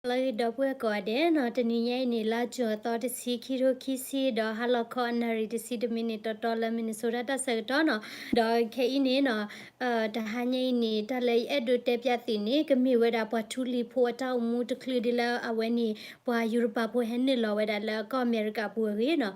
လၢဂ့ၤဒီပုၢ်ဝဲၢ်ကိးဂၤဒဲးနီၤ, တနံၤညါအံၤန့ၣ် လါကၠိၤအသီတဆံ ခံထိခံဆံ ဒီးဟါလီၤခီအနၣ်ရံၣ်တဆံတမံးနံးတီတီလၢ Minnesota တၢ်ဆၢကတီၢ်နီၤ, ဒီးခဲအံၤန့ၣ်နီၤ, တဟါညါအံၤန့ၣ် တၢ်လၢယအဲၣ်ဒိးတဲပျးသုန့ၣ် ကမ့ၢ်ဝဲဒၣ်ပှၤထူလံၤဖိအတၢ်အိၣ်မူတချုးဒ်လၢအဝဲန့ၣ် ပှၤယူရပၤဖိဟဲနုာ်လီၤဝဲဒၣ်လၢကီၢ်အမဲရကၤပူၤအဂ့ၢ်နီၤ.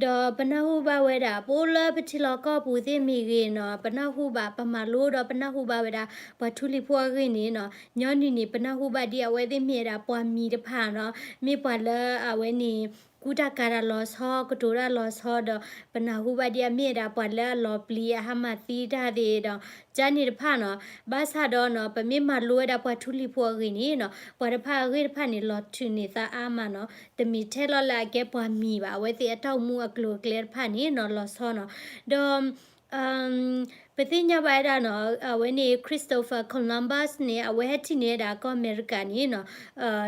ဒီးပနၢ်ဟူဘၣ်ဝဲဒၣ် ပအိၣ်လၢပထံလီၢ်ကီၢ်ပူၤသ့ၣ်မ့ၢ်ဂ့ၤနီၤ, ပနၢ်ဟူဘၣ် ပမၤလိဒီးပနၢ်ဟူဘၣ်ဝဲဒၣ် ပှၤထူလံၤဖိအဂ့ၢ်န့ၣ်နီၤ, ညီနုၢ်န့ၣ် ပနၢ်ဟူဘၣ်ဒ်အဝဲသ့ၣ်မ့ၢ်ဝဲဒၣ်ပှၤမံၤတဖၣ်နီၤ, မ့ၢ်ပှၤလၢအဝဲန့ၣ် ကူတၢ်ကၤတၢ်လီၤဆီ ကတိၤတၢ်လီၤဆီဒီး ပနၢ်ဟူဘၣ်ဒ်အမ့ၢ်ဝဲဒၣ်ပှၤလၢအလီၤပျံၤ အဟါမၢ်သံတၢ်သ့ၣ်ဒီး ကန့ၣ်တဖၣ်နီၤ, ဘၣ်ဆၣ်ဒီးနီၤ ပမ့ၢ်မၤလိဝဲဒၣ်ပှၤထူလံၤဖိအဂ့ၢ်န့ၣ်နီၤ, ပှၤတဖၣ်အဂ့ၢ်တဖၣ်န့ၣ် လီၤထုးန့ၢ်သးအါမးနီၤ, တမ့ၢ်ထဲလီၤလၢအကဲပှၤမံၤဘၣ်, အဝဲသ့ၣ်အတၢ်အိၣ်မူအကျိၤအကျဲတဖၣ်န့ၣ်နီၤ လီၤဆီနီၤ, ဒီး ပသ့ၣ်ညါဘၣ်ဝဲဒၣ်နီၤ, အဝဲန့ၣ် Christopher Columbus န့ၣ် အဝဲဟဲထံၣ်န့ၢ်ဝဲဒၣ်ကီၢ်အမဲရကၤန့ၣ်နီၤ,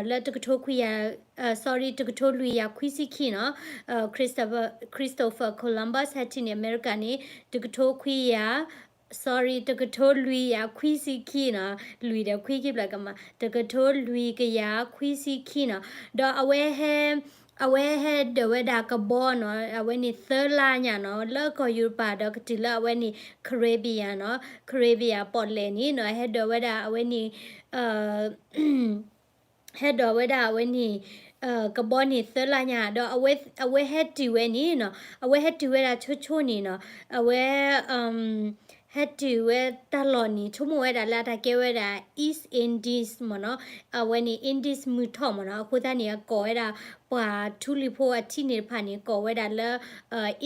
လၢတကထိခွံကယၤ, sorry တကထိလွံၢ်ကယၤခွံဆံခံနီၤ, Christopher, Christopher Columbus ဟဲထံၣ်န့ၢ်အမဲရကၤန့ၣ် တကထိခွံကယၤ sorry တကထိလွံၢ်ကယၤခွံဆံခံနီၤ, လွံၢ်ဒီးခွံခံဖျၢၣ်ကမး, တကထိလွံၢ်ကယၤခွံဆံခံနီၤ, ဒီးအဝဲဟဲ အဝဲဟဲဒၢးဝဲဒၣ်ကဘီနီၤ, အဝဲန့ၣ်သၢလါညါနီၤ, လၢကီၢ်ယူရပၤဒီးကတုၤလၢအဝဲန့ၣ် Caribbean နီၤ, Caribbean ပီၣ်လဲၣ်န့ၣ်နီၤ, ဟဲဒၢးဝဲဒၣ်အဝဲန့ၣ် ဟဲဒၢးဝဲဒၣ်အဝဲန့ၣ် ကဘီန့ၣ်သၢလါညါ, ဒီးအဝဲဟဲတုၤဝဲန့ၣ်နီၤ, အဝဲဟဲတုၤဝဲဒၣ်ဆိဆိန့ၣ်နီၤ, အဝဲ ဟဲတုၤဝဲတၢ်လီၢ်န့ၣ် ဆိကမိၣ်ဝဲဒၣ်လၢအတၢ်ကဲဝဲဒၣ် East Indies မ့ၢ်နီၤ, အဝဲန့ၣ် Indies မုၢ်ထီၣ်မ့ၢ်နီၤ, အဃိသတးန့ၣ် အကိးဝဲဒၣ် ပှၤထူလံၤဖိအထံၣ်န့ၢ်တဖၣ်န့ၣ် ကိးဝဲဒၣ်လၢ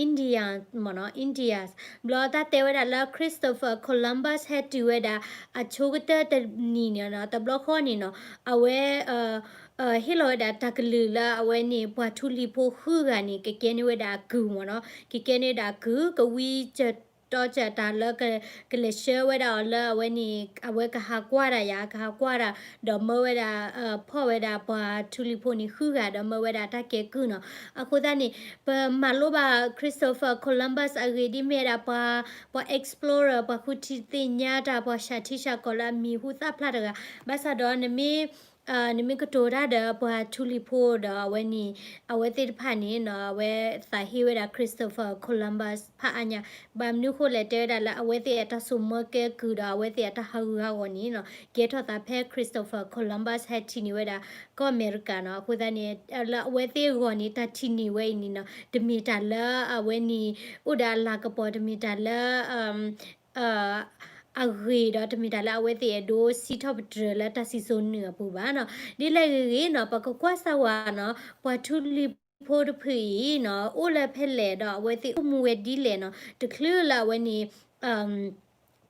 Indian မ့ၢ်နီၤ, Indians, ဘျီတၢ်တဲဝဲဒၣ်လၢ Christopher Columbus ဟဲတုၤဝဲဒၣ် အဆိကတၢၢ်တနံၤန့ၣ်နီၤ, တဘျီဃီန့ၣ်နီၤ, အဝဲ ဟ့ၣ်လီၤဝဲဒၣ်တၢ်ကလုၢ်လၢအဝဲန့ၣ် ပှၤထူလံၤဖိဃုဂၤန့ၣ် ကကဲန့ၢ်ဝဲဒၣ်အကုၢ်မ့ၢ်နီၤ, ကကဲန့ၢ်ဝဲဒၣ်အကုၢ် ကဝံကတီကတၢၢ်တၢ်လၢ ကလဲၤဆှၢဝဲဒၣ်အီၤလၢအဝဲန့ၣ် အဝဲကဟးကွၢ်တၢ်ယၤ ကဟးကွၢ်တၢ် ဒီးမၢဝဲဒၣ် ဖီၣ်ဝဲဒၣ်ပှၤထူလံၤဖိန့ၣ်ဃုဂၤ ဒီးမၢဝဲဒၣ်တၢ်ကဲကုၢ်နီၤ, အဃိသတးန့ၣ် ပမၤလိဘၣ် Christopher Columbus အဂ့ၢ်ဒ်မ့ၢ်ဝဲဒၣ်ပှၤ ပှၤ explorer ပှၤဃုထံသ့ၣ်ညါတၢ် ပှၤၡးထံၡးကီၢ်လၢအမံၤဟူသၣ်ဖျါတဂၤ, ဘၣ်ဆၣ်ဒီးနမ့ၢ် နမ့ၢ်ကတိၤတၢ်ဒီးပှၤထူလံၤဖိဒီးအဝဲန့ၣ် အဝဲသ့ၣ်တဖၣ်န့ၣ်နီၤ အဝဲသးဟ့ဝဲဒၣ် Christopher Columbus ဖးအါညါ, ဘၣ်မနုၤဃိလဲၣ် တဲဝဲဒၣ်လၢအဝဲသ့ၣ်အတၢ်စိာ်မၢကဲကုၢ်ဒီးအဝဲသ့ၣ်အတၢ်ဟးဂူာ်ဟးဂီၤန့ၣ်နီၤ ကဲထီၣ်သးဖဲ Christopher Columbus ဟဲထံၣ်န့ၢ်ဝဲဒၣ် ကီၢ်အမဲရကၤနီၤ, အဃိသတးန့ၣ် လၢအဝဲသ့ၣ်အဂီၢ်န့ၣ် တၢ်ထံၣ်န့ၢ်ဝဲအံၤန့ၣ်နီၤ တမ့ၢ်တၢ်လၢအဝဲန့ၣ် အိၣ်ဒီးအလၤကပီၤ တမ့ၢ်တၢ်လၢ အဂ့ၤဒီးတမ့ၢ်တၢ်လၢအဝဲသ့ၣ်အဲၣ်ဒိးစံးထီၣ်ပတြၢၤလၢတၢ်စံၣ်စိၤနုာ်အပူၤဘၣ်နီၤ, ဒ်လဲၣ်ဂ့ၤဂ့ၤနီၤ ပကကွၢ်စၢ်ဝဲနီၤ ပှၤထူလံၤဖိတဖုအံၤနီၤ အိၣ်လၢဖဲလဲၣ်ဒီးအဝဲသ့ၣ်အိၣ်မူဝဲဒ်လဲၣ်နီၤ တချုးလၢအဝဲန့ၣ်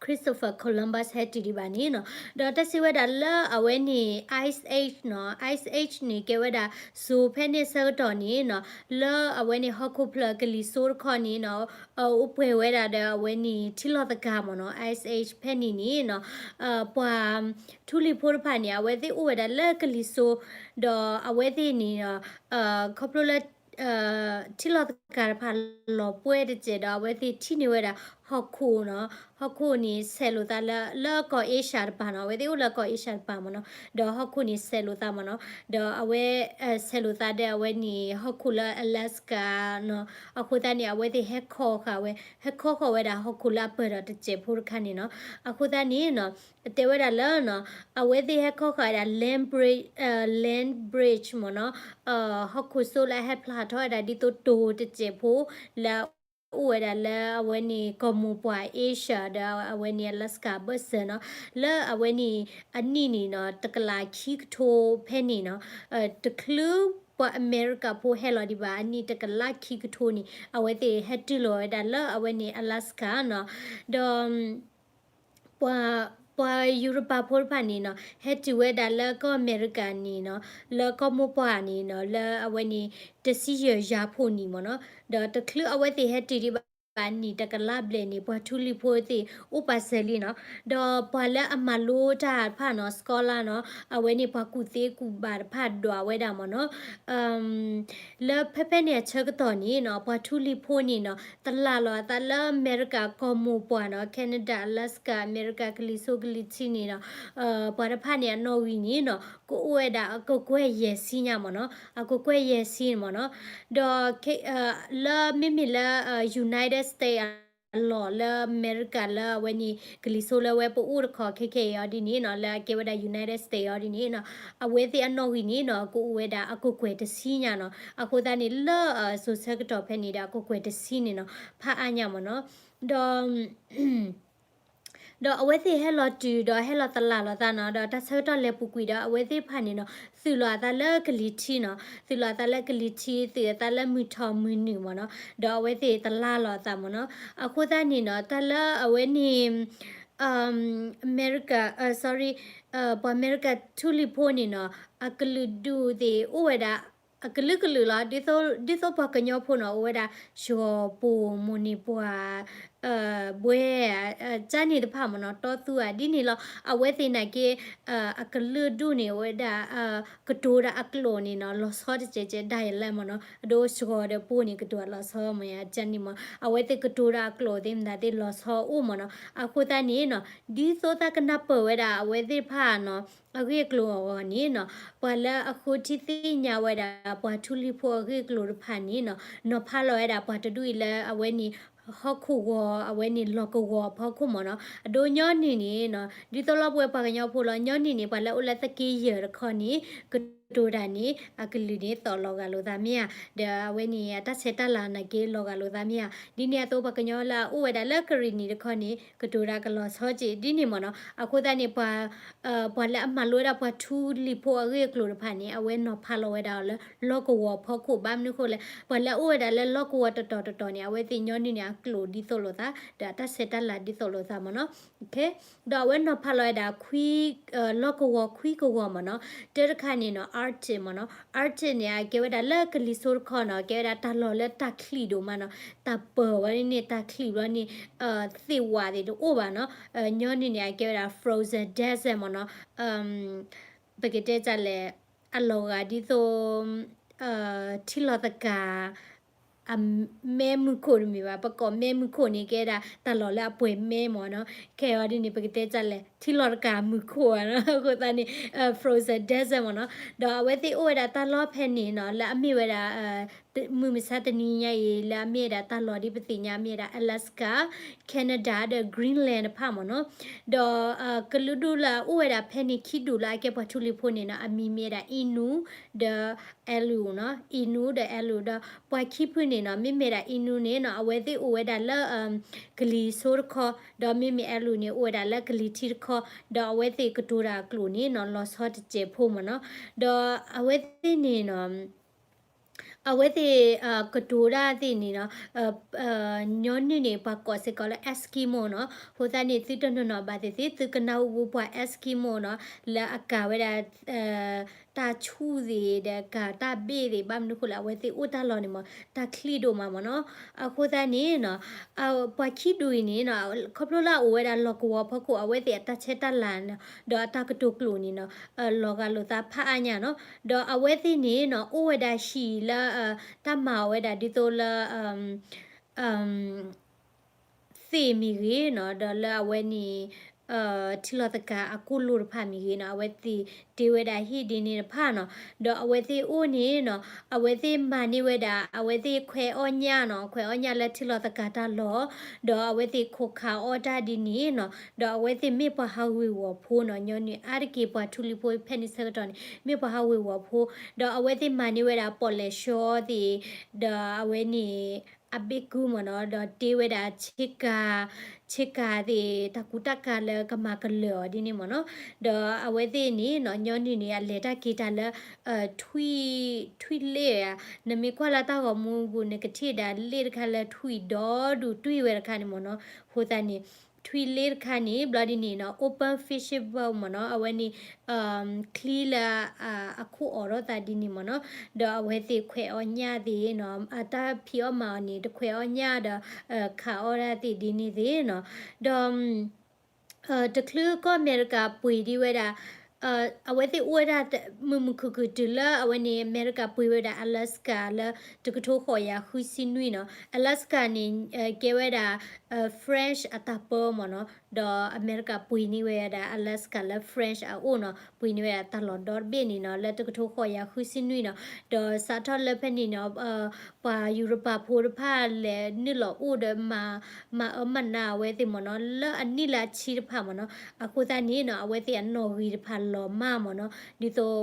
Christopher Columbus ဟဲတုၤဒံးဘၣ်န့ၣ်နီၤ, ဒီးတၢ်စံးဝဲဒၣ်လၢအဝဲန့ၣ် Ice Age နီၤ, Ice Age န့ၣ် ကဲဝဲဒၣ်စိၤဖဲန့ၣ်ဆၢကတီၢ်န့ၣ်နီၤ လၢအဝဲန့ၣ်ဟီၣ်ခိၣ်ဖျၢၣ်ကလံၤစိတခီန့ၣ်နီၤ အိၣ်ပှဲၤဝဲဒၣ်ဒီးအဝဲန့ၣ်ထံလီၤသကၤမ့ၢ်နီၤ, Ice Age ဖဲန့ၣ်န့ၣ်နီၤ ပှၤထူလံၤဖိတဖၣ်န့ၣ် အဝဲသ့ၣ်အိၣ်ဝဲဒၣ်လၢကလံၤစိ ဒီးအဝဲသ့ၣ်န့ၣ် ခီဖျိလၢ ထံလီၤသကၤတဖၣ်လီၤပှဲၤတစဲးဒီး အဝဲသ့ၣ်ထံၣ်န့ၢ်ဝဲဒၣ်ဟီၣ်ခိၣ်နီၤ, ဟီၣ်ခိၣ်န့ၣ်ဆဲးလိာ်သးလၢ လၢကီၢ် Asia တပၤနီၤ, အဝဲသ့ၣ်အိၣ်လၢကီၢ် Asia တပၤမ့ၢ်နီၤ, ဒီးဟီၣ်ခိၣ်န့ၣ်ဆဲးလိာ်သးမ့ၢ်နီၤ, ဒီးအဝဲ ဆဲးလိာ်သးဒီးအဝဲန့ၣ် ဟီၣ်ခိၣ်လၢ Alaska နီၤ, အဃိသတးန့ၣ် အဝဲသ့ၣ်ဟဲခီဃာ်ဝဲ ဟဲခီဃာ်ဝဲဒၣ်ဟီၣ်ခိၣ်လၢအပၢၢ်ဒီးတစဲးဖိတခါန့ၣ်နီၤ, အဃိသတးန့ၣ်နီၤ တဲဝဲဒၣ်လၢနီၤ အဝဲသ့ၣ်ဟဲခီဃာ်ဝဲဒၣ် land bridge, land bridge မ့ၢ်နီၤ, ဟီၣ်ခိၣ်စိလၢအဟဲဖျါထီၣ်ဝဲဒၣ်ဒ်သိးတိၤတစဲးဖိ လၢအအိၣ်ဝဲဒၣ်လၢအဝဲန့ၣ် ကီၢ်မိၢ်ပှၢ် Asia ဒီးအဝဲန့ၣ် Alaska ဘၢၣ်စၢၤနီၤ, လၢအဝဲန့ၣ် အနံၣ်န့ၣ်နီၤ တကလးခံကထိဖဲန့ၣ်နီၤ, တချုးပှၤအမဲရကၤဖိဟဲလီၤဒံးဘၣ် အနံၣ်တကလးခံကထိန့ၣ် အဝဲသ့ၣ်ဟဲတုၤလီၤဝဲဒၣ်လၢအဝဲန့ၣ် Alaska နီၤ, ဒီး ပှၤ ပှၤယူရပၤဖိတဖၣ်န့ၣ်နီၤ ဟဲတုၤဝဲဒၣ်လၢကီၢ်အမဲရကၤန့ၣ်နီၤ လၢကီၢ်မိၢ်ပှၢ်န့ၣ်နီၤ လၢအဝဲန့ၣ် တဆံယဲၢ်ယၤဖိနံၣ်မ့ၢ်နီၤ, ဒီးတချုးအဝဲသ့ၣ်ဟဲတုၤဒံးဘၣ်နံၣ်တကလးဘျဲၣ်န့ၣ် ပှၤထူလံၤဖိသ့ၣ်အိၣ်ပာ်စၢၤလံနီၤ, ဒီးပှၤလၢအမၤလိတၢ်တဖၣ်နီၤ scholar နီၤ အဝဲန့ၣ်ပှၤကူၣ်သ့ကူၣ်ဘၣ်တဖၣ်ဒွးဝဲဒၣ်မ့ၢ်နီၤ လၢဖဲဖဲန့ၣ်အဆၢကတီၢ်န့ၣ်နီၤ ပှၤထူလံၤဖိန့ၣ်နီၤ တလၢ်လီၤအသးလၢအမဲရကၤကီၢ်မိၢ်ပှၢ်နီၤ Canada Alaska အမဲရကၤကလံၤစိကလံၤထံးန့ၣ်နီၤ ပှၤတဖၣ်န့ၣ်အနီၣ်ဂံၢ်န့ၣ်နီၤ ကအိၣ်ဝဲဒၣ်အကကွဲၢ်ယဲၢ်ဆံညါမ့ၢ်နီၤ, အကကွဲၢ်ယဲၢ်ဆံန့ၣ်မ့ၢ်နီၤ, ဒီး လၢမ့မ့ၢ်လၢ United States အလီၢ်လၢအမဲရကၤလၢအဝဲန့ၣ် ကလံၤစိလၢဝဲပအိၣ်တခီခဲခဲအံၤအီၤဒ်န့ၣ်နီၤ, လၢအကဲဝဲဒၣ် United States အီၤဒ်န့ၣ်နီၤ, အဝဲသ့ၣ်အနီၣ်ဂံၢ်န့ၣ်နီၤ ကအိၣ်ဝဲဒၣ်အကကွဲၢ်တဆံညါနီၤ, အဃိသတးန့ၣ်လၢ စိၤဆၢကတီၢ်ဖဲန့ၣ်ဒီးအကကွဲၢ်တဆံန့ၣ်နီၤ ဖးအါညါမ့ၢ်နီၤ, ဒီး ဒီးအဝဲသ့ၣ်ဟဲလီၤတုၤဒီးဟဲလီၤသလၣ်လိာ်သးနီၤ, ဒီးတၢ်ဆၢကတီၢ်လဲၤပူၤကွံာ်ဒီးအဝဲသ့ၣ်တဖၣ်န့ၣ်နီၤ သုးလီၤအသးလၢကလံၤထံးနီၤ, သုးလီၤအသးလၢကလံၤထံး သုးအသးလၢမုၢ်ထီၣ်မုၢ်နုာ်မ့ၢ်နီၤ, ဒီးအဝဲသ့ၣ်တလါလီၤအသးမ့ၢ်နီၤ, အဃိသတးန့ၣ်နီၤ တၢ်လၢအဝဲန့ၣ် အမဲရကၤ sorry ပှၤအမဲရကၤထူလံၤဖိန့ၣ်နီၤ အကလုာ်ဒူၣ်သ့ၣ်အိၣ်ဝဲဒၣ် အကလုာ်ကလုာ်လီၤ, ဒ်သိးပှၤကညီဖိနီၤ အိၣ်ဝဲဒၣ် ယီၤပိာ်မိၢ်န့ၢ်ပှၢ် ဘွဲ ကၢ်န့ၣ်တဖၣ်မ့ၢ်နီၤ တီသူဧါ ဒ်န့ၣ်လီၤ, အဝဲသ့ၣ်နာ်က့ အကလုာ်ဒူၣ်န့ၣ် အိၣ်ဝဲဒၣ် ကတိၤဒၣ်အကျိာ်န့ၣ်နီၤ လီၤဆီတစဲးကဲးဒၣ်ယဲလဲၣ်မ့ၢ်နီၤ, အဒိ ယီၤဒီးပိာ်န့ၣ် ကတိၤလီၤဆီမ့ၢ်ဧါ ကၢ်န့ၣ်မ့ၢ် အဝဲသ့ၣ်ကတိၤဒၣ်အကျိာ်သ့ၣ်မတၤသ့ၣ် လီၤဆီအိၣ်မ့ၢ်နီၤ, အဃိသတးန့ၣ်နီၤ ဒ်သိးတၢ်ကနၢ်ပၢၢ်ဝဲဒၣ်အဝဲသ့ၣ်တဖၣ်နီၤ အဂ့ၢ်အကျိၤအဂီၢ်န့ၣ်နီၤ ပှၤလၢအဃုထံသ့ၣ်ညါဝဲဒၣ် ပှၤထူလံၤဖိအဂ့ၢ်အကျိၤတဖၣ်န့ၣ်နီၤ နီၤဖးလီၤဝဲဒၣ်ပှၤတဒူၣ်အံၤလၢအဝဲန့ၣ် ဟီၣ်ခိၣ်ဂီၤ အဝဲန့ၣ်လီၢ်ကဝီၤအဖီခိၣ်မ့ၢ်နီၤ, အဒိညီနုၢ်န့ၣ်နီၤ ဒ်သိးလီၤပဝဲပှၤကညီဖိလီၤ ညီနုၢ်န့ၣ် ပှၤလၢအအိၣ်လၢသုးက့ယဲၢ်တခီန့ၣ် ကတိၤတၢ်န့ၣ် အကလုာ်န့ၣ်သီၣ်လီၤဂာ်လိာ်သးမ့ၢ်ဧါ, ဒီးအဝဲန့ၣ် အတၢ်ဆဲးတၢ်လၤနာ်က့လီၤဂာ်လိာ်သးမ့ၢ်ဧါ, ဒ်န့ၣ်အသိးပှၤကညီလၢအအိၣ်ဝဲဒၣ်လၢကရံၣ်နံၣ်တခီန့ၣ် ကတိၤတၢ်ကလီၤဆီက့ၤ ဒ်န့ၣ်မ့ၢ်နီၤ, အဃိသတးန့ၣ် ပှၤ ပှၤလၢအမၤလိဝဲဒၣ်ပှၤထူလံၤဖိအဂ့ၢ်အကျိၤတဖၣ်န့ၣ် အဝဲနီၤဖးလီၤဝဲဒၣ်အီၤလၢ လီၢ်ကဝီၤအဖီခိၣ် ဘၣ်မနုၤဃိလဲၣ် ပှၤလၢအအိၣ်ဝဲဒၣ်လၢလီၢ်ကဝီၤတတီၤတတီၤန့ၣ် အဝဲသ့ၣ်ညီနုၢ်န့ၣ် အကျိာ်ဒ်သိးလိာ်သး ဒီးအတၢ်ဆဲးတၢ်လၤဒ်သိးလိာ်သးမ့ၢ်နီၤ. ဒီးအဝဲနီၤဖးလီၤဝဲဒၣ် လီၢ်ကဝီၤခွံကဝီၤမ့ၢ်နီၤ, တၢတခါန့ၣ်နီၤ Arctic မ့ၢ်နီၤ, Arctic န့ၣ် အကဲဝဲဒၣ်လၢကလံၤစိတခီနီၤ ကဲဝဲဒၣ်တၢ်လီၢ်လၢတၢ်ချံးဒိၣ်မးနီၤ, တၢ်ပၢၢ်ဝဲန့ၣ် တၢ်ချံးဘျီန့ၣ် သ့ၣ်ဝးသ့ၣ်တအိၣ်ဘၣ်နီၤ, ညီနုၢ်န့ၣ် အကဲဝဲဒၣ် frozen desert မ့ၢ်နီၤ, ပကတဲတၢ်လဲၣ် အလီၤဂာ်ဒ်သိး ထံလီၤသကၤ အမဲမုၢ်ခိၣ်တမ့ၢ်ဘၣ်, ပကိးမဲမုၢ်ခိၣ်န့ၣ် ကဲဒၣ်တၢ်လီၢ်လၢအပှဲၤမဲမ့ၢ်နီၤ, ခဲအံၤဒ်န့ၣ် ပကတဲတၢ်လဲၣ် ထံလီၤသကၤမုၢ်ခိၣ်ဧါနီၤ, အဃိသတးန့ၣ် frozen desert မ့ၢ်နီၤ, ဒီးအဝဲသ့ၣ်အိၣ်ဝဲဒၣ်တၢ်လီၢ်ဖဲန့ၣ်နီၤ လၢအမ့ၢ်ဝဲဒၣ် မုၢ်မဆါတနံၤညါအံၤ လၢအမ့ၢ်ဝဲဒၣ်တၢ်လီၢ်ဒ်ပသ့ၣ်ညါ မ့ၢ်ဝဲဒၣ် Alaska, Canada ဒီး Greenland တဖၣ်မ့ၢ်နီၤ, ဒီးကလုာ်ဒူၣ်လၢအအိၣ်ဝဲဒၣ်ဖဲန့ၣ် ခံဒူၣ်လၢအကဲပှၤထူလံၤဖိန့ၣ်နီၤ အမံၤမ့ၢ်ဝဲဒၣ် Innu ဒီး Aleut နီၤ, Innu ဒီး Aleut ဒီးပှၤခံဖုန့ၣ်နီၤ မ့မ့ၢ်ဒၣ် Innu န့ၣ်နီၤ အဝဲသ့ၣ်အိၣ်ဝဲဒၣ်လၢ ကလံၤစိတခီ, ဒီးမ့မ့ၢ် Aleut န့ၣ် အိၣ်ဝဲဒၣ်လၢကလံၤထံးတခီ, ဒီးအဝဲသ့ၣ်ကတိၤတၢ်အကျိာ်န့ၣ်နီၤ လီၤဆီတစဲးဖိမ့ၢ်နီၤ, ဒီးအဝဲသ့ၣ်န့ၣ်နီၤ အဝဲသ့ၣ် ကတိၤတၢ်သ့ၣ်န့ၣ်နီၤ ညီနုၢ်န့ၣ် ပှၤကိးစ့ၢ်ကီးလၢ Eskimo နီၤ, အဃိသတးန့ၣ် သုတနီၤနီၤဘၣ်သ့ၣ်သ့ၣ် သုကနၢ်ဟူပှၤ Eskimo နီၤ လၢအကၤဝဲဒၣ် တၢ်ဆူၣ်သ့ၣ်ဒီးကၤတၢ်ဘ့ၣ်သ့ၣ် ဘၣ်မနုၤဃိလဲၣ် အဝဲသ့ၣ်အိၣ်တၢ်လီၢ်န့ၣ်မ့ၢ် တၢ်ချံးဒိၣ်မးမ့ၢ်နီၤ, အဃိသတးန့ၣ်နီၤ ပှၤခံဒူၣ်အံၤန့ၣ်နီၤ ခီဖျိလၢအအိၣ်ဝဲဒၣ်လီၢ်ကဝီၤဖီခိၣ် အဝဲသ့ၣ်အတၢ်ဆဲးတၢ်လၤနီၤ ဒီးအတၢ်ကတိၤကျိာ်န့ၣ်နီၤ လီၤဂာ်လိာ်သးဖးအါညါနီၤ, ဒီးအဝဲသ့ၣ်န့ၣ်နီၤ အိၣ်ဝဲဒၣ်ဟံၣ်လၢ တၢ်မၤအီၤဝဲဒၣ်ဒ်သိးလၢ သ့ၣ်မ့ၢ်ဂ့ၤနီၤ ဒီးလၢအဝဲန့ၣ် ထံလီၤသကၤအကိၣ်လိၣ်တဖၣ်မ့ၢ်ဂ့ၤနီၤ အဝဲသ့ၣ်တ့ဝဲဒၣ်ဟံၣ်ဒ်န့ၣ်တဖၣ်နီၤ, ဒီးအဝဲသ့ၣ်အိၣ်န့ၣ်နီၤ အဝဲသ့ၣ်မၤန့ၢ်ဝဲဒၣ် အဝဲသ့ၣ်ခွဲးအီၣ်ညၣ်နီၤ ခွဲးအီၣ်ညၣ်လၢထံလီၤသကၤတၢ်လီၢ်, ဒီးအဝဲသ့ၣ်ခိးခးအီၣ်တၢ်ဒ်န့ၣ်နီၤ ဒီးအဝဲသ့ၣ်မ့ၢ်ပှၤဟးဝ့ၤဝီၤဖိနီၤ ညီနုၢ်အါတက့ၢ်ပှၤထူလံၤဖိဖဲန့ၣ်ဆၢကတီၢ်န့ၣ် မ့ၢ်ပှၤဟးဝ့ၤဝီၤဖိ, ဒီးအဝဲသ့ၣ်မၤန့ၢ်ဝဲဒၣ်ပီၣ်လဲၣ်ဆှီသ့ၣ် ဒီးအဝဲန့ၣ် အဘ့ၣ်ကုမ့ၢ်နီၤ ဒီးတ့ဝဲဒၣ်ဆ့ကၤ ဆ့ကၤသ့ၣ် တၢ်ကူတၢ်ကၤလၢကမၤကလၢာ်အီၤဒ်န့ၣ်မ့ၢ်နီၤ, ဒီးအဝဲသ့ၣ်န့ၣ်နီၤ ညီနုၢ်န့ၣ် အလဲၤတၢ်က့ၤတၢ်လၢ ထွံၣ် ထွံၣ်လ့ၣ်ဧါ, နမ့ၢ်ကွၢ်လၢတၢ်ဂီၤမူပူၤ နကထံၣ်ဒၣ်လ့ၣ်တခါလၢထွံၣ်ဒီဒူၣ်တွံၢ်ဝဲတခါန့ၣ်မ့ၢ်နီၤ, အဃိသတးန့ၣ် ထွံၣ်လ့ၣ်တခါန့ၣ် ဘျီဒ်န့ၣ်နီၤ open fishing boat မ့ၢ်နီၤ, အဝဲန့ၣ် ချံလၢ အခိၣ်အိးထီၣ်သးဒ်န့ၣ်မ့ၢ်နီၤ, ဒီးအဝဲသ့ၣ်ခွဲးအီၣ်ညၣ်သ့ၣ်နီၤ, အတၢ်ဖံးအီၣ်မၤအီၣ်န့ၣ် တခွဲးအီၣ်ညၣ်ဒီး ခးအီၣ်တၢ်သ့ၣ်ဒ်န့ၣ်သ့ၣ်နီၤ, ဒီး တချုးကီၢ်အမဲရကၤပှ့ၤဒံးဝဲဒၣ် အဝဲသ့ၣ်အိၣ်ဝဲဒၣ် မုာ်မုာ်ခုၣ်ခုၣ်တုၤလၢအဝဲန့ၣ် အမဲရကၤပှ့ၤဝဲဒၣ် Alaska လၢတကထိဃိးကယၤဃုဆံနွံနီၤ. Alaska န့ၣ် ကဲဝဲဒၣ် French အတၢ်ပၢမ့ၢ်နီၤ, ဒီးအမဲရကၤပှ့ၤန့ၢ်ဝဲဒၣ် Alaska လၢ French အအိၣ်နီၤ, ပှ့ၤန့ၢ်ဝဲဒၣ်တၢ်လီၢ်ဒီတဘ့ၣ်န့ၣ်နီၤ လၢတကထိဃိးကယၤဃုဆံနွံနီၤ. ဒီးစးထီၣ်လၢဖဲန့ၣ်နီၤ ပှၤယူရပၤဖိတဖၣ်လဲၤနုာ်လီၤအိၣ်ဒီး မၤအၢမၤနးအဝဲသ့ၣ်မ့ၢ်နီၤ လၢအနံၣ်လၢအဆံတဖၣ်မ့ၢ်နီၤ. အဃိသတးန့ၣ်နီၤ အဝဲသ့ၣ်အနီၣ်ဂံၢ်တဖၣ်လီၤမၢ်မ့ၢ်နီၤ, ဒ်သိး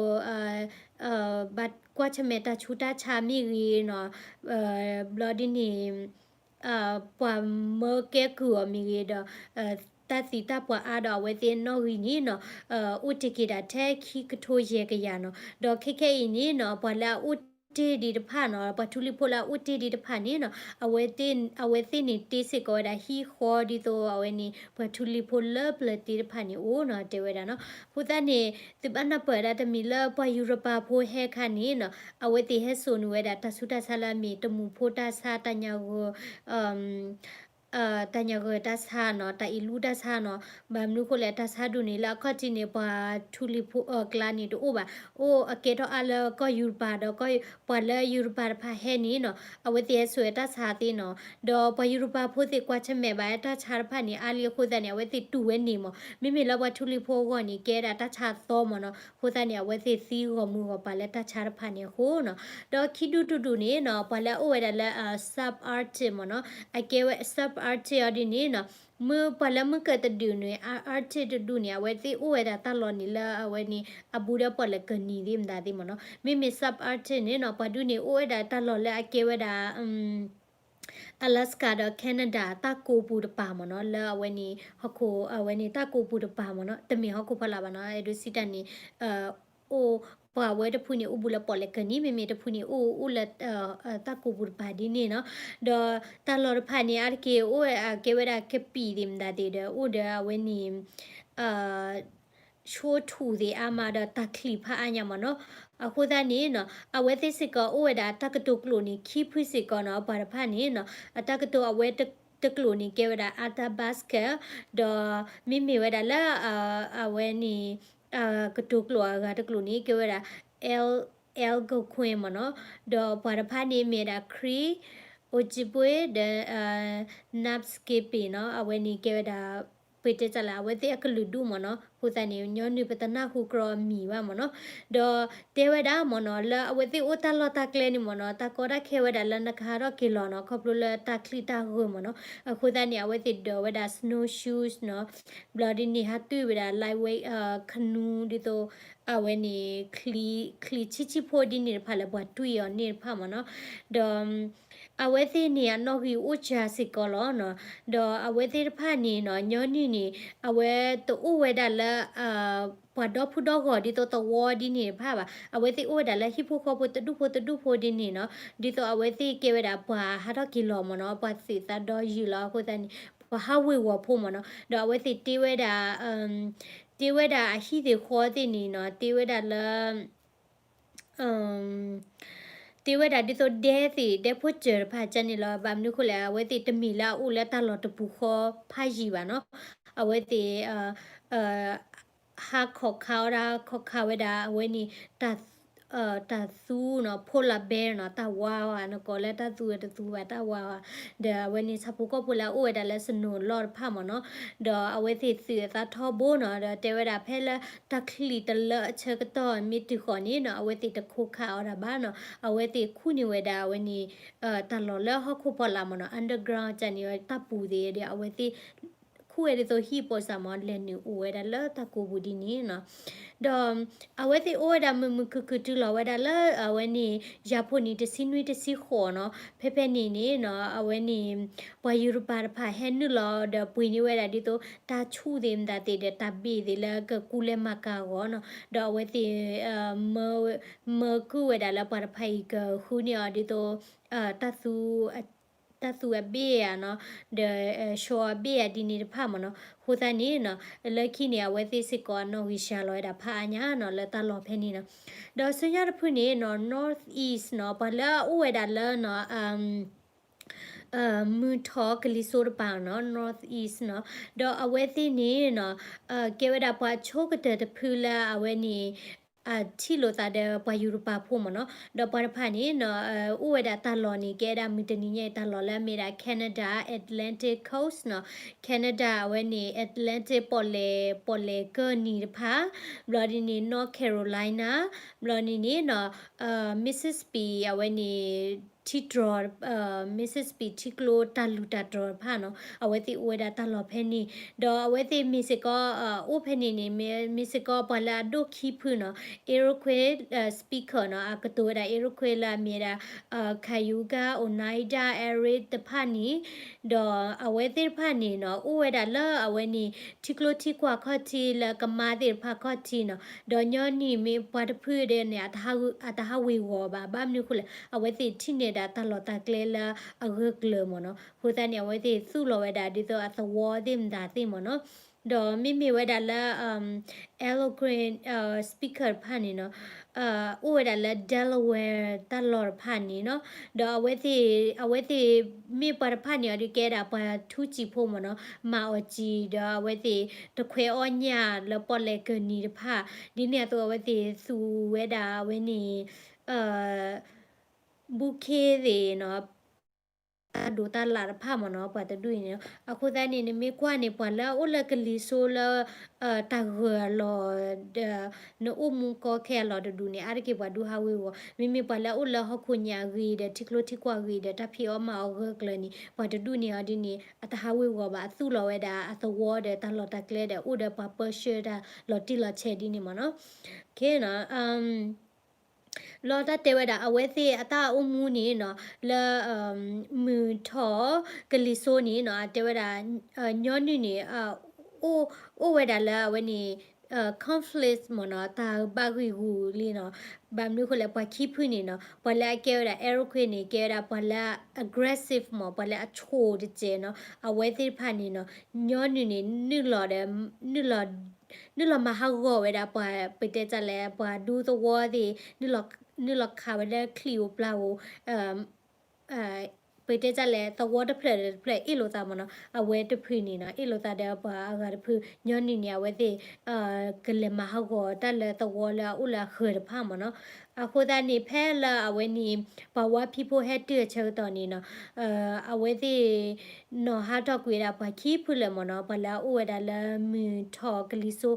ဘၣ်ကွၢ်ဆၢၣ်မဲာ်တၢ်ဆူးတၢ်ဆါမ့ၢ်ဂ့ၤနီၤ, ဘျီဒ်န့ၣ် ပှၤမၢကဲကုၢ်အီၤမ့ၢ်ဂ့ၤဒီး တၢ်သံတၢ်ပှၢ်အါဒီးအဝဲသ့ၣ်နီၣ်ဂံၢ်န့ၣ်နီၤ အိၣ်တ့ၢ်က့ၤဒၣ်ထဲခံကထိယဲၢ်ကယၤနီၤ. ဒီးခဲခဲအံၤန့ၣ်နီၤ ပှၤလၢအအိၣ်တ့ၢ်ဒံးတဖၣ်နီၤ ပှၤထူလံၤဖိလၢအအိၣ်တ့ၢ်ဒံးတဖၣ်န့ၣ်နီၤ အဝဲသ့ၣ်န့ၣ်တ့စ့ၢ်ကီးဝဲဒၣ်ဟံၣ်ဃီဒ်သိးအဝဲန့ၣ် ပှၤထူလံၤဖိလၢပျၢၤတ့တဖၣ်န့ၣ်အိၣ်နီၤ တဲဝဲဒၣ်နီၤ. အဃိသတးန့ၣ် သုဘၣ်နၢ်ပၢၢ်ဒၣ်တမံၤလၢပှၤယူရပၤဖိဟဲခါန့ၣ်နီၤ အဝဲသ့ၣ်ဟဲစိာ်န့ၢ်ဝဲဒၣ်တၢ်ဆူးတၢ်ဆါလၢအမ့ၢ်တမူၤဖိတၢ်ဆါ တၢ်ညါဂၢၢ် တၢ်ညါဂၢၢ်တၢ်ဆါနီၤ တၢ်အ့ၣ်လူတၢ်ဆါနီၤ. ဘၣ်မနုၤဃိလဲၣ် တၢ်ဆါဒူၣ်န့ၣ် လၢအခီၣ်ထံးန့ၣ် ပှၤထူလံၤဖိအကျါန့ၣ်တအိၣ်ဘၣ်, အိၣ်အကဲထီၣ်အါလၢကီၢ်ယူရပၤဒီး ပှၤလၢယူရပၤတဖၣ်ဟဲန့ၣ်နီၤ အဝဲသ့ၣ်ဟဲစိာ်ဝဲတၢ်ဆါသ့နီၤ. ဒီးပှၤယူရပၤဖိသ့ၣ်ကွၢ်ဆၢၣ်မဲာ်ဘၣ်တၢ်ဆါတဖၣ်န့ၣ် အါလံအဃိသတးန့ၣ် အဝဲသ့ၣ်တူၢ်ဝဲန့ၣ်မ့ၢ် မ့မ့ၢ်လၢပှၤထူလံၤဖိအဂီၢ်န့ၣ် ကဲဒၣ်တၢ်ဆါသီမ့ၢ်နီၤ. အဃိသတးန့ၣ် အဝဲသ့ၣ်သံဂီၢ်မုၢ်ဂီၢ်ပၤလၢတၢ်ဆါတဖၣ်န့ၣ်အဃိနီၤ. ဒီးခံဒူၣ်တဒူၣ်န့ၣ်နီၤ ပှၤလၢအအိၣ်ဝဲဒၣ်လၢ subarctic မ့ၢ်နီၤ အကဲဝဲ subarctic အီၤဒ်န့ၣ်နီၤ မ့ၢ်ပှၤလၢမုၢ်ကၢၢ်တဒူၣ်န့ၣ် Arctic တဒူၣ်န့ၣ် အဝဲသ့ၣ်အိၣ်ဝဲဒၣ်တၢ်လီၢ်န့ၣ်လၢအဝဲန့ၣ် အဘူးဒီးပီၣ်လဲၣ်ကၢၢ်နံၤသ့ၣ်မတၤသ့ၣ်မ့ၢ်နီၤ. မ့မ့ၢ် subarctic န့ၣ်နီၤ ပှၤဒူၣ်န့ၣ် အိၣ်ဝဲဒၣ်တၢ်လီၢ်လၢအကဲဝဲဒၣ် Alaska ဒီး Canada တၢ်ကိးပူၤတပၤမ့ၢ်နီၤ လၢအဝဲန့ၣ် ဟီၣ်ခိၣ် အဝဲန့ၣ်တၢ်ကိးပူၤတပၤမ့ၢ်နီၤ တမ့ၢ်ဟီၣ်ခိၣ်ဖီလာ်ဘၣ်နီၤ အဲၣ်ဒိးစံးတၢ်န့ၣ် အိၣ် ပှၤဝဲတဖုန့ၣ် အိၣ်ဘူးလၢပီၣ်လဲၣ်ကၢၢ်နံၤ မ့မ့ၢ်တဖုန့ၣ် အိၣ်အိၣ်လၢ တၢ်ကိးပူၤတပၤဒ်န့ၣ်နီၤ. ဒီးတၢ်လီၢ်တဖၣ်န့ၣ် အါတက့ၢ်အိၣ်ဝဲ ကဲဝဲဒၣ်ကပံာ်သ့ၣ်မတၤသ့ၣ်ဒီး အိၣ်ဒီးအဝဲန့ၣ် ဆိထူၣ်သ့ၣ်အါမးဒီးတၢ်ချံၣ်ဖးအါညါမ့ၢ်နီၤ. အဃိသတးန့ၣ်နီၤ အဝဲသ့ၣ်စ့ၢ်ကီးအိၣ်ဝဲဒၣ်တၢ်ကတိၤကျိာ်န့ၣ် ခံဖုစ့ၢ်ကီးနီၤ ပှၤတဖၣ်န့ၣ်နီၤ အတၢ်ကတိၤအဝဲတကျိာ်န့ၣ် ကဲဝဲဒၣ် Athabasca ဒီးမ့မ့ၢ်ဝဲဒၣ်လၢ အဝဲန့ၣ် ကတိၤကျိာ်အဂၤတကျိာ်န့ၣ် ကဲဝဲဒၣ် Al Algonquin မ့ၢ်နီၤ. ဒီးပှၤတဖၣ်န့ၣ်မ့ၢ်ဝဲဒၣ် Cree Ojibwe ဒီး Naskapi နီၤ အဝဲန့ၣ်ကဲဝဲဒၣ် ပတဲတၢ်လၢ အဝဲသ့ၣ်အကလုာ်ဒူၣ်မ့ၢ်နီၤ. အဃိသတးန့ၣ် ညီနုၢ်ပတနၢ်ဟူကြီအမံၤဘၣ်မ့ၢ်နီၤ. ဒီးတဲဝဲဒၣ်မ့ၢ်နီၤ လၢအဝဲသ့ၣ်အိၣ်တၢ်လီၢ်တၢ်ကျဲန့ၣ်မ့ၢ်နီၤ တၢ်ကီတၢ်ခဲဝဲဒၣ်လၢနကဟးထီၣ်က့ၤလီၤနီၤ ခီဖျိလၢတၢ်ချံၣ်တၢ်ဂၢၢ်မ့ၢ်နီၤ. အဃိသတးန့ၣ် အဝဲသ့ၣ်ဒိးဝဲဒၣ် snowshoes နီၤ ဘျီဒ်န့ၣ် ဟးတွံၢ်ဝဲဒၣ် lightweight canoe ဒ်သိး အဝဲန့ၣ် ချံဆံးဆံးဖိဒ်န့ၣ်တဖၣ်လၢပှၤတွံၢ်အီၤန့ၣ်တဖၣ်မ့ၢ်နီၤ. ဒီး အဝဲသ့ၣ်န့ၣ် အနီၣ်ဂံၢ်အိၣ်စှၤစ့ၢ်ကီးလီၤနီၤ. ဒီးအဝဲသ့ၣ်တဖၣ်န့ၣ်နီၤ ညီနုၢ်န့ၣ် အဝဲတအိၣ်ဝဲဒၣ်လၢ ပှၤဒီဖုဒီဂီၢ်ဒ်သိးသဝီဒ်န့ၣ်တဖၣ်ဘၣ်. အဝဲသ့ၣ်အိၣ်ဝဲဒၣ်လၢဟံၣ်ဖိဃီဖိတဒူၣ်ဖိတဒူၣ်ဖိဒ်န့ၣ်နီၤ. ဒ်သိးအဝဲသ့ၣ်ကဲဝဲဒၣ်ပှၤဟးထီၣ်က့ၤလီၤမ့ၢ်နီၤ ပှၤသုးသးဒီယုၢ်လီၤ. အဃိသတးန့ၣ် ပှၤဟးဝ့ၤဝီၤဖိမ့ၢ်နီၤ. ဒီးအဝဲသ့ၣ်တ့ဝဲဒၣ် တ့ဝဲဒၣ်အဟံၣ်သ့ၣ်ဃီသ့ၣ်န့ၣ်နီၤ တ့ဝဲဒၣ်လၢ တ့ဝဲဒၣ်ဒ်သိးဒဲသ့ၣ် ဒဲဖိစၢၤတဖၣ်ကန့ၣ်လီၤ. ဘၣ်မနုၤအဃိလဲၣ် အဝဲသ့ၣ်တမ့ၢ်လၢအအိၣ်လၢတၢ်လီၢ်တပူၤဃီဖးယံၤဘၣ်နီၤ. အဝဲသ့ၣ် ဟးခီၣ်ခါအီၤဒၣ် ခီၣ်ခါဝဲဒၣ် အဝဲန့ၣ် တၢ်သူနီၤ polar bear နီၤ တၢ်ဝါဝါ နကိးလၢတၢ်သူဝဲတသူဘၣ် တၢ်ဝါဝါ ဒီးအဝဲန့ၣ် ဆၣ်ဖိကီၢ်ဖိလၢအအိၣ်ဝဲဒၣ်လၢ snow လီၢ်တဖၣ်မ့ၢ်နီၤ. ဒီးအဝဲသ့ၣ်သုးအသးထီဘိနီၤ ဒီးတဲဝဲဒၣ်ဖဲလၢတၢ်ချံၣ်တလၢအဆၢကတီၢ်မ့ၢ်တုၤဃီၤန့ၣ်နီၤ အဝဲသ့ၣ်တခိးခးအီၤဒၣ်ဘၣ်နီၤ. အဝဲသ့ၣ်ခူၣ်န့ၢ်ဝဲဒၣ်အဝဲန့ၣ် တၢ်လီၢ်လၢဟီၣ်ခိၣ်ဖီလာ်မ့ၢ်နီၤ underground ကန့ၣ် တၢ်ပူၤသ့ၣ်ဒီး အဝဲသ့ၣ် ခူၣ်ဝဲဒ်သိးဟံၣ်ပိာ်စၢ်မ့ၢ် လဲၤနုာ်အိၣ်ဝဲဒၣ်လၢတၢ်ကိးပူၤဒ်န့ၣ်နီၤ. ဒီးအဝဲသ့ၣ်အိၣ်ဝဲဒၣ်မုာ်မုာ်ခုၣ်ခုၣ်တုၤလီၤဝဲဒၣ်လၢ အဝဲန့ၣ် ယၤဖိနံၤတဆံနွံတဆံဃိးနီၤ. ဖဲဖဲန့ၣ်န့ၣ်နီၤ အဝဲန့ၣ် ပှၤယူရပၤတဖၣ်ဟဲနုာ်လီၤဒီးပှ့ၤန့ၢ်ဝဲဒၣ်ဒ်သိး တၢ်ဆူၣ်သ့ၣ်မတၤသ့ၣ်ဒီး တၢ်ဘ့ၣ်သ့ၣ်လၢကကူလဲမၤကၤအဂီၢ်နီၤ. ဒီးအဝဲသ့ၣ် မၢကုၢ်ဝဲဒၣ်လၢပှၤတဖၣ်အံၤကဃုန့ၢ်အီၤဒ်သိး တၢ်သူ တၢ်သူအဘ့ၣ်ဧါနီၤ, ဒီးဆီအဘ့ၣ်ဧါဒ်န့ၣ်တဖၣ်မ့ၢ်နီၤ. အဃိသတးန့ၣ်နီၤ လၢခံန့ၣ် အဝဲသ့ၣ်စ့ၢ်ကီးအနီၣ်ဂံၢ်စှၤလီၤဝဲဒၣ်ဖးအါညါနီၤ လၢတၢ်လီၢ်ဖဲန့ၣ်နီၤ. ဒီးဆူညါတဖုန့ၣ်နီၤ northeast နီၤ ပှၤလၢအအိၣ်ဝဲဒၣ်လၢနီၤ အ မုၢ်ထီၣ်ကလံၤစိးတပၤနီၤ North East နီၤ, ဒီးအဝဲသ့ၣ်န့ၣ်နီၤ ကဲဝဲဒၣ်ပှၤဆိကတၢၢ်တဖုလၢအဝဲန့ၣ် ထံၣ်လိာ်သးဒီးပှၤယူရပၤဖိမ့ၢ်နီၤ, ဒီးပှၤတဖၣ်န့ၣ်နီၤ အိၣ်ဝဲဒၣ်တၢ်လီၢ်န့ၣ် ကဲဒၣ်မုၢ်တနံၤညါအံၤတၢ်လီၢ်လၢအမ့ၢ်ဒၣ် Canada Atlantic Coast နီၤ, Canada အဝဲန့ၣ် Atlantic ပီၣ်လဲၣ် ပီၣ်လဲၣ်ကၢၢ်နံၤတဖၣ်, ဘျီဒ်န့ၣ် North Carolina, ဘျီဒ်န့ၣ်နီၤ Mississippi အဝဲန့ၣ် ထံတြီၤ Mississippi ထံကျိတၢ်လူၢ်တၢ်တြီၤတဖၣ်နီၤ အဝဲသ့ၣ်အိၣ်ဝဲဒၣ်တၢ်လီၢ်ဖဲန့ၣ်, ဒီးအဝဲသ့ၣ်မ့ၢ်စ့ၢ်ကီး အိၣ်ဖဲန့ၣ်န့ၣ် မ့ၢ်စ့ၢ်ကီးပှၤလၢအဒိၣ်ခံဖုနီၤ Iroquois speaker နီၤ အကတိၤဝဲဒၣ် Iroquois လၢအမ့ၢ်ဒၣ် Cayuga Oneida Area တဖၣ်န့ၣ်, ဒီးအဝဲသ့ၣ်တဖၣ်န့ၣ်နီၤ အိၣ်ဝဲဒၣ်လၢအဝဲန့ၣ် ထံကျိထံကွၢ်ခီၣ်ထံးလၢကမါသ့ၣ်တဖၣ်ခီၣ်ထံးနီၤ, ဒီးညီနုၢ်မ့ၢ်ပှၤတဖုဒီးန့ၣ် အတဟးဝ့ၤဝီၤဘၣ် ဘၣ်မနုၤအဃိလဲၣ် အဝဲသ့ၣ်ထံၣ်န့ၢ်ဒၣ်တၢ်လီၢ်တၢ်ကျဲလၢအဂၢၢ်ကျၢၤမ့ၢ်နီၤ, အဃိသတးန့ၣ် အဝဲသ့ၣ်သူၣ်လီၤဝဲဒၣ်ဒ်သိးအသဝီသ့ၣ်မတၤသ့ၣ်မ့ၢ်နီၤ, ဒီးမ့မ့ၢ်ဝဲဒၣ်လၢ Algonquin speaker တဖၣ်န့ၣ်နီၤ အိၣ်ဝဲဒၣ်လၢ Delaware တၢ်လီၢ်တဖၣ်န့ၣ်နီၤ, ဒီးအဝဲသ့ၣ် အဝဲသ့ၣ်မ့ၢ်ပှၤတဖၣ်န့ၣ်အီၤဒီးကဲဒၣ်ပှၤထူးစံာ်ဖိမ့ၢ်နီၤ, မၤအီၣ်စံာ် ဒီးအဝဲသ့ၣ်တခွဲးအီၣ်ညၣ်လၢပီၣ်လဲၣ်ကၢၢ်နံၤတဖၣ်, ဒ်န့ၣ်အသိးအဝဲသ့ၣ်သူဝဲဒၣ်အဝဲန့ၣ် ဘူးခ့သ့ၣ်နီၤ တၢ်ဒိးတၢ်လၣ်တဖၣ်မ့ၢ်နီၤ ပှၤတဒူၣ်အံၤန့ၣ်, အဃိသတးန့ၣ် နမ့ၢ်ကွၢ်န့ၣ် ပှၤလၢအအိၣ်လၢကလံၤစိလၢ တၢ်ဂၢၢ်အလီၢ်ဒီး နအိၣ်မူကီခဲအလီၢ်တဒူၣ်န့ၣ် အါတက့ၢ်ပှၤဒူၣ်ဟးဝ့ၤဝီၤ, မ့မ့ၢ်ပှၤလၢအအိၣ်လၢဟီၣ်ခိၣ်ညါအဂ့ၤဒီး ထံကျိထံကွၢ်အဂ့ၤဒီး တၢ်ဖံးအီၣ်မၤအီၣ်ဂၢၢ်ကျၢၤန့ၣ် ပှၤတဒူၣ်န့ၣ်အီၤဒ်န့ၣ် အတဟးဝ့ၤဝီၤဘၣ် အသူၣ်လီၤဝဲဒၣ်အသဝီဒီးတၢ်လီၢ်တၢ်ကျဲဒီး အိၣ်ဒီးပှၤပၢဆှၢတၢ်လီၤတံၢ်လီၤဆဲးဒ်န့ၣ်မ့ၢ်နီၤ, လီၤတၢ်တဲဝဲဒၣ် အဝဲသ့ၣ်အတၢ်အိၣ်မူန့ၣ်နီၤ လၢ မုၢ်ထီၣ်ကလံၤစိန့ၣ်နီၤ အတဲဝဲဒၣ် ညီနုၢ်န့ၣ် အိၣ်ဝဲဒၣ်လၢအဝဲန့ၣ် conflict မ့ၢ်နီၤ တၢ်ဘၣ်ဂံာ်ဂူာ်လံနီၤ, ဘၣ်မနုၤအဃိလဲၣ် ပှၤခံဖုန့ၣ်နီၤ ပှၤလၢအကဲဝဲဒၣ် Iroquois န့ၣ် ကဲဝဲဒၣ်ပှၤလၢ aggressive မ့ၢ် ပှၤလၢအဆိၣ်တစဲးနီၤ, အဝဲသ့ၣ်တဖၣ်န့ၣ်နီၤ ညီနုၢ်န့ၣ် နုာ်လီၤဒီး နုာ်လီၤ နုာ်လီၤမၤဟးဂီၤဝဲဒၣ်ပှၤ ပတဲတၢ်လဲၣ် ပှၤဒူသဝီသ့ၣ် နုာ်လီၤခးဝဲလၢချံၣ်ဧိၤပျၢ်ဧိၤ ပတဲတၢ်လဲၣ် သဝီတဖျၢၣ်ဒီးတဖျၢၣ်အ့ၣ်လိာ်သးမ့ၢ်နီၤ, အဝဲတဖုန့ၣ်နီၤ အ့ၣ်လိာ်သးဒီးပှၤအဂၤတဖု ညီနုၢ်န့ၣ် အဝဲသ့ၣ် ကလဲၤမၤဟးဂီၤတၢ်လၢသဝီလၢအအိၣ်လၢအဃၢၤတဖၣ်မ့ၢ်နီၤ, အဃိသတးန့ၣ် ဖဲလၢအဝဲန့ၣ် ပှၤဝါဖံးဖိဟဲတုၤအဆၢကတီၢ်န့ၣ်နီၤ အဝဲသ့ၣ် နီၤဟးထီၣ်ကွံာ်ဝဲဒၣ်ပှၤခံဖုလၢာ်မ့ၢ်နီၤ, ပှၤလၢအအိၣ်ဝဲဒၣ်လၢမုၢ်ထီၣ်ကလံၤစိ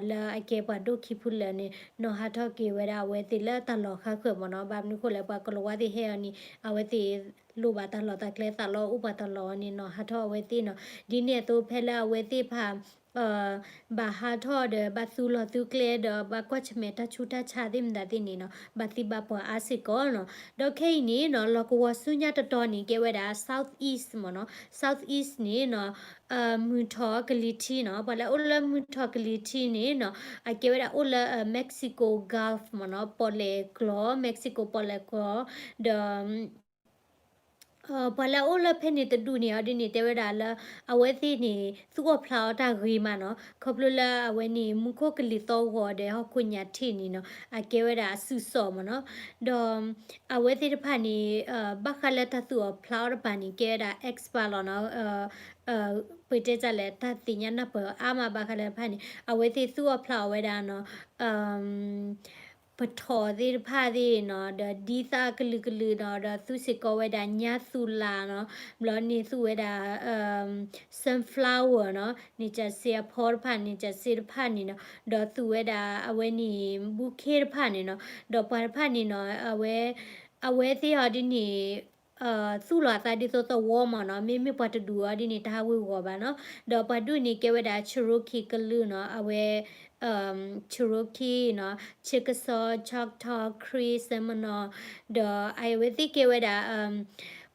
လၢအကဲပှၤဒိၣ်ခံဖုလၢာ်န့ၣ် နီၤဟးထီၣ်က့ၤဝဲဒၣ်အဝဲသ့ၣ်လၢတၢ်လီၢ်ဃါဃၢၤမ့ၢ်နီၤ, ဘၣ်မနုၤအဃိလဲၣ် ပှၤကလီၤဝါသ့ၣ်ဟဲအီၤန့ၣ် အဝဲသ့ၣ်လိၣ်ဘၣ်တၢ်လီၢ်တၢ်ကျဲသးလီအိၣ်ပှၤတၢ်လီၢ်န့ၣ် နီၤဟးထီၣ်အဝဲသ့ၣ်နီၤ, ဒ်န့ၣ်အသိးဖဲလၢအဝဲသ့ၣ်တဖၣ် ဘၣ်ဟးထီၣ်ဒီး ဘၣ်သူၣ်လီၤသုကျဲဒီးဘၣ်ကွၢ်ဆၢၣ်မဲာ်တၢ်ဆူးတၢ်ဆါသ့ၣ်မတၤသ့ၣ်န့ၣ်နီၤ ဘၣ်သံဘၣ်ပှၢ်အါစ့ၢ်ကီးနီၤ, ဒီးခဲအံၤန့ၣ်နီၤ လီၢ်ကဝီၤဆူညါတတီၤန့ၣ် ကဲဝဲဒၣ် Southeast မ့ၢ်နီၤ, Southeast န့ၣ်နီၤ မုၢ်ထီၣ်ကလံၤထံးနီၤ, ပှၤလၢအအိၣ်လၢမုၢ်ထီၣ်ကလံၤထံးန့ၣ်နီၤ အကဲဝဲဒၣ်အိၣ်လၢ Mexico Gulf မ့ၢ်နီၤ, ပီၣ်လဲၣ်ကျိာ် Mexico ပီၣ်လဲၣ်ကျိာ်, ဒီး ပှၤလၢအအိၣ်လၢဖဲန့ၣ်တဒူၣ်န့ၣ်အီၤဒ်န့ၣ် တဲဝဲဒၣ်လၢ အဝဲသ့ၣ်န့ၣ် သူၣ်အီၣ်ဖျးအီၣ်တၢ်ဂ့ၤမးနီၤ, ခီဖျိလၢအဝဲန့ၣ် မူခိၣ်ကလံၤသီဂီၤဒီးဟီၣ်ခိၣ်ညါထံးန့ၣ်နီၤ အကဲဝဲဒၣ်အစုစီၣ်မ့ၢ်နီၤ, ဒီး အဝဲသ့ၣ်တဖၣ်န့ၣ် ဘၣ်ဃးလၢတၢ်သူၣ်အီၣ်ဖျးအီၣ်တပၤန့ၣ် ကဲဝဲဒၣ် expert လီၤနီၤ, ပတဲတၢ်လဲၣ် တၢ်သ့ၣ်ညါနၢ်ပၢၢ်အါမးဘၣ်ဃးလၢတဖၣ်န့ၣ် အဝဲသ့ၣ်သူၣ်အီၣ်ဖျးအီၣ်ဝဲဒၣ်နီၤ ပထီၣ်သ့ၣ်တဖၣ်သ့ၣ်နီၤ ဒီးဒ်သၣ်ကလုာ်ကလုာ်နီၤ ဒီးသူစ့ၢ်ကီးဝဲဒၣ်ညါသူလၢ်နီၤ, ဘျီန့ၣ်သူဝဲဒၣ် sunflower နီၤ န့ၣ်ကစ့အဖီတဖၣ် န့ၣ်ကစ့တဖၣ်န့ၣ်နီၤ ဒီးသူဝဲဒၣ်အဝဲန့ၣ် bouquet တဖၣ်န့ၣ်နီၤ ဒီးပှၤတဖၣ်န့ၣ်နီၤ အဝဲ အဝဲသ့ၣ်အီၤဒ်န့ၣ် သူၣ်လီၤအသးဒ်သိးသဝီမ့ၢ်နီၤ, မ့မ့ၢ်ပှၤတဒူၣ်အီၤဒ်န့ၣ် တဟးဝ့ၤဝီၤဘၣ်နီၤ, ဒီးပှၤဒူၣ်န့ၣ်ကဲဝဲဒၣ် Cherokee ကလုာ်နီၤ, အဝဲ Cherokee နီၤ, Chickasaw, Choctaw, Cree, Seminole, ဒီးအဝဲသ့ၣ်ကဲဝဲဒၣ်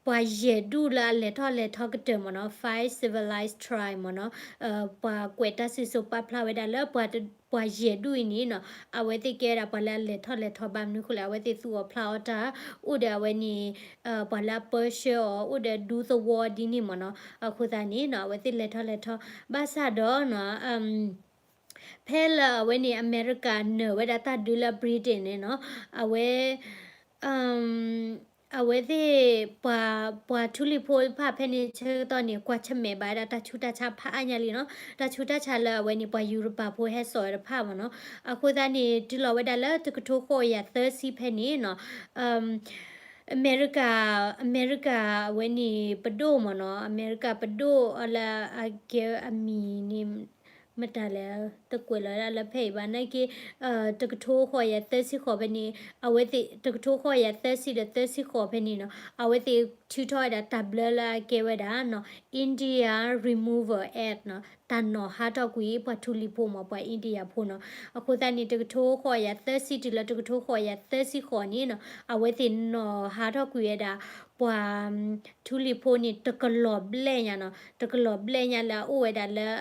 ပှၤယဲၢ်ဒူၣ်လၢအလဲၤထီၣ်လဲၤထီကတၢၢ်မ့ၢ်နီၤ, five civilized tribe မ့ၢ်နီၤ, ပှၤကွဲးတၢ်စံၣ်စိၤပာ်ဖျါဝဲဒၣ်လၢ ပှၤယဲၢ်ဒူၣ်အံၤန့ၣ်နီၤ, အဝဲသ့ၣ်ကဲဝဲဒၣ်ပှၤလၢအလဲၤထီၣ်လဲၤထီဘၣ်မနုၤအဃိလဲၣ်, အဝဲသ့ၣ်သူၣ်အီၣ်ဖျးအီၣ်တၢ် အိၣ်ဒီးအဝဲန့ၣ် ပှၤလၢအပၢဆှၢအီၤ အိၣ်ဒီးဒူသဝီဒ်န့ၣ်မ့ၢ်နီၤ, အဃိသတးန့ၣ်နီၤ အဝဲသ့ၣ်လဲၤထီၣ်လဲၤထီ ဘၣ်ဆၣ်ဒီးနီၤ ဖဲလၢအဝဲန့ၣ် အမဲရကၤနၢၤဝဲဒၣ်တၢ်ဒုးလၢ Britain န့ၣ်နီၤ, အဝဲ အ အဝဲသ့ၣ် ပှၤ ပှၤထူလံၤဖိတဖၣ်ဖဲန့ၣ်ဆၢကတီၢ်န့ၣ် ကွၢ်ဆၢၣ်မဲာ်ဘၣ်ဝဲဒၣ်တၢ်ဆူးတၢ်ဆါဖးအါညါလံနီၤ, တၢ်ဆူးတၢ်ဆါလၢအဝဲန့ၣ် ပှၤယူရပၤဖိဟဲစိာ်ဝဲတဖၣ်မ့ၢ်နီၤ. အဃိသတးန့ၣ် တုၤလီၤဝဲဒၣ်လၢတကထိဃိးကယၤသၢဆံဖဲန့ၣ်နီၤ, အမဲရကၤ အမဲရကၤအဝဲန့ၣ်ပဒိၣ်မ့ၢ်နီၤ, အမဲရကၤပဒိၣ်လၢအကဲအမံၤန့ၣ် မတၤလဲၣ် တကွဲးလီၤဒၣ်လၢဖဲအံၤဘၣ်နာ်က့, တကထိဃိးကယၤသၢဆံဃိးဖဲန့ၣ် အဝဲသ့ၣ် တကထိဃိးကယၤသၢဆံဒီးသၢဆံဃိးဖဲန့ၣ်နီၤ, အဝဲသ့ၣ်ထုးထီၣ်ဝဲဒၣ်တၢ်ဘျၢလၢအကဲဝဲဒၣ်နီၤ India Removal Act နီၤ, တၢ်နီၤဟးထီၣ်ကွံာ်ပှၤထူလံၤဖိမ့ၢ် ပှၤ India ဖိနီၤ. အဃိသတးန့ၣ် တကထိဃိးကယၤသၢဆံတုၤလၢတကထိဃိးကယၤသၢဆံဃိးန့ၣ်နီၤ, အဝဲသ့ၣ်နီၤဟးထီၣ်ကွံာ်ဝဲဒၣ် ပှၤ ထူလံၤဖိန့ၣ် တကလီၤဘျဲၣ်ညါနီၤ, တကလီၤဘျဲၣ်ညါလၢအအိၣ်ဝဲဒၣ်လၢ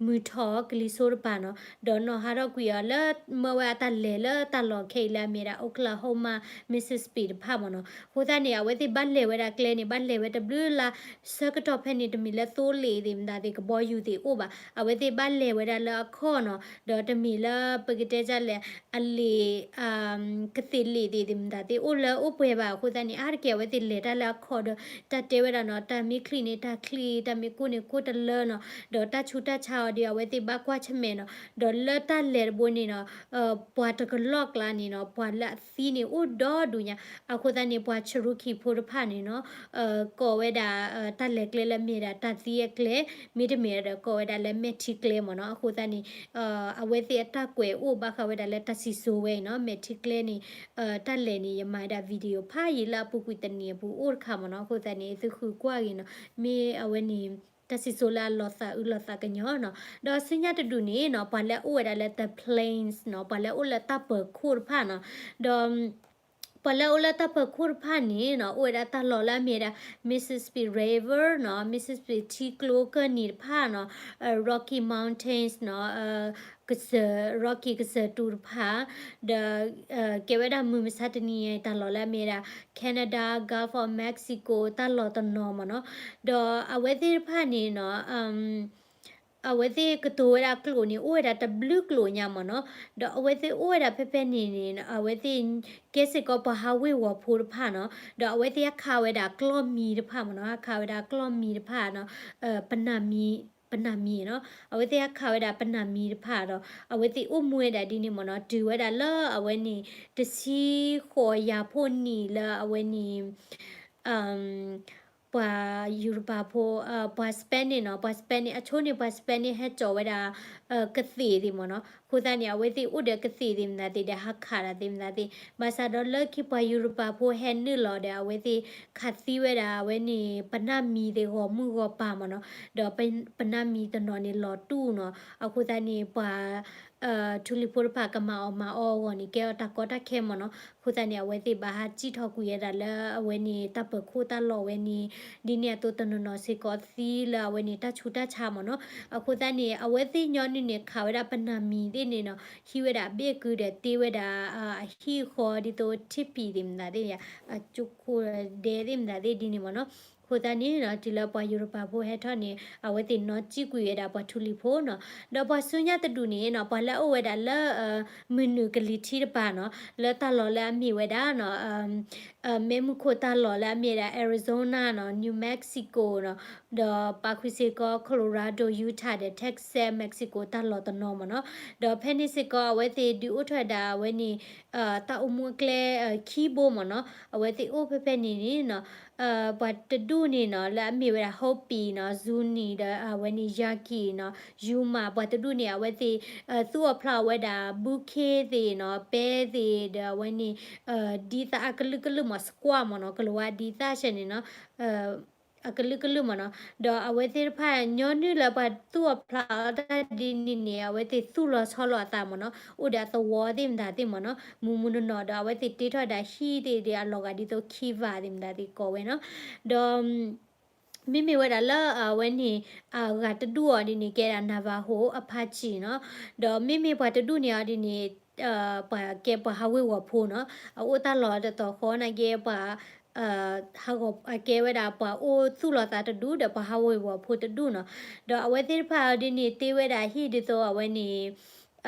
မုၢ်ထီၣ်ကလံၤစိတပၤနီၤ, ဒီးနီၤဟးထီၣ်ကွံာ်အီၤလၢ မၢဝဲအတၢ်လဲၤလၢတၢ်လီၢ်ခဲအံၤလၢအမ့ၢ်ဒၣ် Oklahoma Mississippi တဖၣ်မ့ၢ်နီၤ. အဃိသတးန့ၣ် အဝဲသ့ၣ်ဘၣ်လဲၤဝဲဒၣ်ကျဲန့ၣ် ဘၣ်လဲၤဝဲတဘျုးလါ ဆၢကတီၢ်ဖဲန့ၣ် တမ့ၢ်လၢသိလ့ၣ်သ့ၣ်မတၤသ့ၣ် ကဘီယူၤသ့ၣ်အိၣ်ဘၣ်, အဝဲသ့ၣ်ဘၣ်လဲၤဝဲဒၣ်လၢအခီၣ်နီၤ, ဒီးတမ့ၢ်လၢပကတဲဒ်လဲၣ် အလ့ၣ် ကသ့ၣ်လ့ၣ်သ့ၣ်သ့ၣ်မတၤသ့ၣ်အိၣ်လၢအိၣ်ပှဲၤဘၣ်. အဃိသတးန့ၣ် အါတက့ၢ်အဝဲသ့ၣ်လဲၤတၢ်လၢအခီၣ်ဒီး တၢ်တဲဝဲဒၣ်နီၤ တၢ်မ့ၢ်ချံးန့ၣ် တၢ်ချံး တၢ်မ့ၢ်ကိၢ်န့ၣ်ကိၢ်တလၢနီၤ, ဒီးတၢ်ဆူးတၢ်ဆါအီၤဒီး အဝဲသ့ၣ်ဘၣ်ကွၢ်ဆၢၣ်မဲာ်နီၤ, ဒီးလၢတၢ်လဲၤတဘိန့ၣ်နီၤ ပှၤတကလီၢ်ကျါန့ၣ်နီၤ ပှၤလၢအသံန့ၣ်အိၣ်ဒီဒူၣ်ညါ. အဃိသတးန့ၣ် ပှၤ Cherokee ဖိတဖၣ်န့ၣ်နီၤ ကိးဝဲဒၣ် တၢ်လဲၤကျဲလၢမ့ၢ်ဒၣ်တၢ်သံအကျဲ, မ့တမ့ၢ်ဒီးကိးဝဲဒၣ်လၢမဲာ်ထံကျဲမ့ၢ်နီၤ. အဃိသတးန့ၣ် အဝဲသ့ၣ်အတၢ်ကွဲးအိၣ်ဘၣ်ဃးဝဲဒၣ်လၢတၢ်စံၣ်စိၤဝဲအံၤနီၤ မဲာ်ထံကျဲန့ၣ် တၢ်လဲၤန့ၣ် ယမၤဝဲဒၣ် video ဖးယံာ်လၢအပူၤကွံာ်တနံၤအပူၤအိၣ်တခါမ့ၢ်နီၤ. အဃိသတးန့ၣ် သုဃုကွၢ်ဂ့ၤနီၤ မ့ၢ်အဝဲန့ၣ် တၢ်စံၣ်စိၤလၢအလီၤသးအုးလီၤသးကညီၤနီၤ. ဒီးဆူညါတဒူၣ်န့ၣ်နီၤ ပှၤလၢအအိၣ်ဝဲဒၣ်လၢ the plains နီၤ ပှၤလၢအအိၣ်လၢတၢ်ပၢၤခိၣ်တဖၣ်နီၤ, ဒီး ပှၤလၢအအိၣ်လၢတၢ်ပၢၤခိၣ်တဖၣ်န့ၣ်နီၤ အိၣ်ဝဲဒၣ်တၢ်လီၢ်လၢအမ့ၢ်ဝဲဒၣ် Mississippi River နီၤ Mississippi ထံကျိကၢၢ်နံၤတဖၣ်နီၤ, Rocky Mountains နီၤ ကစၢၢ် Rocky ကစၢၢ်တူၤတဖၣ်, ဒီး ကဲဝဲဒၣ်မုၢ်မဆါတနံၤအံၤ တၢ်လီၢ်လၢအမ့ၢ်ဝဲဒၣ် Canada, Gulf of Mexico တၢ်လီၢ်တနီၤမ့ၢ်နီၤ, ဒီးအဝဲသ့ၣ်တဖၣ်န့ၣ်နီၤ အဝဲသ့ၣ်ကတိၤဝဲဒၣ်ကျိာ်န့ၣ် အိၣ်ဝဲဒၣ်တဘျုးကျိာ်ညါမ့ၢ်နီၤ, ဒီးအဝဲသ့ၣ်အိၣ်ဝဲဒၣ်ဖဲဖဲန့ၣ်န့ၣ် အဝဲသ့ၣ်ကဲစ့ၢ်ကီးပှၤဟးဝ့ၤဝီၤဖိတဖၣ်နီၤ, ဒီးအဝဲသ့ၣ်ဟးခးဝဲဒၣ်ကျီၢ်မံၤတဖၣ်မ့ၢ်နီၤ, ဟးခးဝဲဒၣ်ကျီၢ်မံၤတဖၣ်နီၤ, ပနၢ်မံၤ ပနၢ်မံၤနီၤ, အဝဲသ့ၣ်ဟးခးဝဲဒၣ်ပနၢ်မံၤတဖၣ်ဒီး အဝဲသ့ၣ်အိၣ်မူဝဲဒၣ်ဒ်န့ၣ်မ့ၢ်နီၤ, တုၤဝဲဒၣ်လၢအဝဲန့ၣ် တဆံဃိးယၤဖှိၣ်နံၣ်လၢအဝဲန့ၣ် ပှၤယူရပၤဖိ ပှၤ Spanish နီၤ, ပှၤ Spanish အဆိန့ၣ် ပှၤ Spanish ဟဲစိာ်ဝဲဒၣ် ကသ့ၣ်သ့ၣ်မ့ၢ်နီၤ, အဃိသတးန့ၣ် အဝဲသ့ၣ်အိၣ်ဒီးကသ့ၣ်သ့ၣ်မတၤသ့ၣ်ဒီး ဟးခးတၢ်သ့ၣ်မတၤသ့ၣ်, ဘၣ်ဆၣ်ဒီးလၢခံပှၤယူရပၤဖိဟဲနုာ်လီၤဒီး အဝဲသ့ၣ်ခးသံဝဲဒၣ်အဝဲန့ၣ် ပနၢ်မံၤသ့ၣ်ဂီၢ်မုၢ်ဂီၢ်ပၤမ့ၢ်နီၤ, ဒီးပနၢ်မံၤတနီၤန့ၣ်လီၤတူၢ်နီၤ, အဃိသတးန့ၣ် ပှၤ ထူလံၤဖိတဖၣ်ကမၤအီၣ်မၤအီအဂီၢ်န့ၣ် ကဲအီၤတၢ်ကီတၢ်ခဲမ့ၢ်နီၤ, အဃိသတးန့ၣ် အဝဲသ့ၣ်ဘၣ်ဟးစံၣ်ထီၣ်ကွံာ်ဝဲဒၣ်လၢအဝဲန့ၣ် တၢ်ပၢၤခိၣ်တၢ်လီၢ်ဝဲန့ၣ် ဒ်န့ၣ်အသိးတနီၤနီၤစ့ၢ်ကီးသံလၢအဝဲန့ၣ်တၢ်ဆူးတၢ်ဆါမ့ၢ်နီၤ, အဃိသတးန့ၣ် အဝဲသ့ၣ်ညီနုၢ်န့ၣ် ခးဝဲဒၣ်ပနၢ်မံၤသ့ၣ်န့ၣ်နီၤ, ဟံးဝဲဒၣ်အဘ့ၣ်ကုဒီးတ့ဝဲဒၣ် အဟံၣ်ဃီဒ်သိး ထံပံၤသ့ၣ်မတၤသ့ၣ်ယါ, အကၠိခိၣ်ဒဲသ့ၣ်မတၤသ့ၣ်ဒ်န့ၣ်မ့ၢ်နီၤ, အဃိသတးန့ၣ်နီၤ တုၤလၢပှၤယူရပၤဖိဟဲထီၣ်န့ၣ် အဝဲသ့ၣ်နီၣ်စံၣ်ကွံာ်ဝဲဒၣ်ပှၤထူလံၤဖိနီၤ, ဒီးပှၤဆူညါတဒူၣ်န့ၣ်နီၤ ပှၤလၢအအိၣ်ဝဲဒၣ်လၢ မုၢ်နုာ်ကလံၤထံးတပၤနီၤ လၢတၢ်လီၢ်လၢအမ့ၢ်ဝဲဒၣ်နီၤ မဲးမုၢ်ခိၣ်တၢ်လီၢ်လၢအမ့ၢ်ဝဲဒၣ် Arizona နီၤ New Mexico နီၤ, ဒီးပာ်ဃုာ်စ့ၢ်ကီး Colorado, Utah ဒီး Texas, Mexico တၢ်လီၢ်တနီၤမ့ၢ်နီၤ, ဒီးဖဲန့ၣ်စ့ၢ်ကီး အဝဲသ့ၣ်ဒုးအိၣ်ထီၣ်ဝဲဒၣ်အဝဲန့ၣ် တၢ်အိၣ်မူအကျဲခံဘိမ့ၢ်နီၤ, အဝဲသ့ၣ်အိၣ်ဖဲဖဲန့ၣ်န့ၣ်နီၤ ပှၤတဒူၣ်န့ၣ်နီၤ လၢအမ့ၢ်ဝဲဒၣ် Hopi နီၤ Zuni ဒီးအဝဲန့ၣ် Yaqui နီၤ Yuma ပှၤတဒူၣ်န့ၣ် အဝဲသ့ၣ် သူၣ်အီၣ်ဖျးအီၣ်ဝဲဒၣ် ဘုခ့သ့ၣ်နီၤ ပဲသ့ၣ် ဒီးအဝဲန့ၣ် ဒ်သၣ်အကလုာ်ကလုာ်မ့ၢ် squash မ့ၢ်နီၤ ကလၤဝါဒ်သၣ်ဆဲန့ၣ်နီၤ အကလုာ်ကလုာ်မ့ၢ်နီၤ, ဒီးအဝဲသ့ၣ်တဖၣ်ညီနုၢ်လၢပှၤသူၣ်အီၣ်ဖျးအီၣ်တၢ်ဒ်န့ၣ်န့ၣ် အဝဲသ့ၣ်သူၣ်လီၤဆီလီၤအသးမ့ၢ်နီၤ, အိၣ်ဒီးအသဝီသ့ၣ်မတၤသ့ၣ်မ့ၢ်နီၤ, မုၢ်မုၢ်နီၢ်နီၢ်ဒီး အဝဲသ့ၣ်တ့ထီၣ်ဒၣ်ဟံၣ်သ့ၣ်ဒီးအလီၤဂာ်ဒ်သိး kiva သ့ၣ်မတၤသ့ၣ်ကိးဝဲနီၤ, ဒီး မ့မ့ၢ်ဝဲဒၣ်လၢအဝဲန့ၣ် အဂၤတဒူၣ်အီၤဒ်န့ၣ် ကဲဒၣ် Navajo Apache နီၤ, ဒီးမ့မ့ၢ်ပှၤတဒူၣ်န့ၣ်အီၤဒ်န့ၣ် ပှၤကဲပှၤဟးဝ့ၤဝီၤဖိနီၤ, အအိၣ်တၢ်လီၢ်တတီၤဃီနာ်က့ ပှၤ ဟးဂီၤ အကဲဝဲဒၣ်ပှၤအိၣ်သူၣ်လီၤသးတဒူၣ်ဒီးပှၤဟးဝ့ၤဝီၤဖိတဒူၣ်နီၤ, ဒီးအဝဲသ့ၣ်တဖၣ်အီၤဒ်န့ၣ် တ့ဝဲဒၣ်ဟံၣ်ဒ်သိးအဝဲန့ၣ်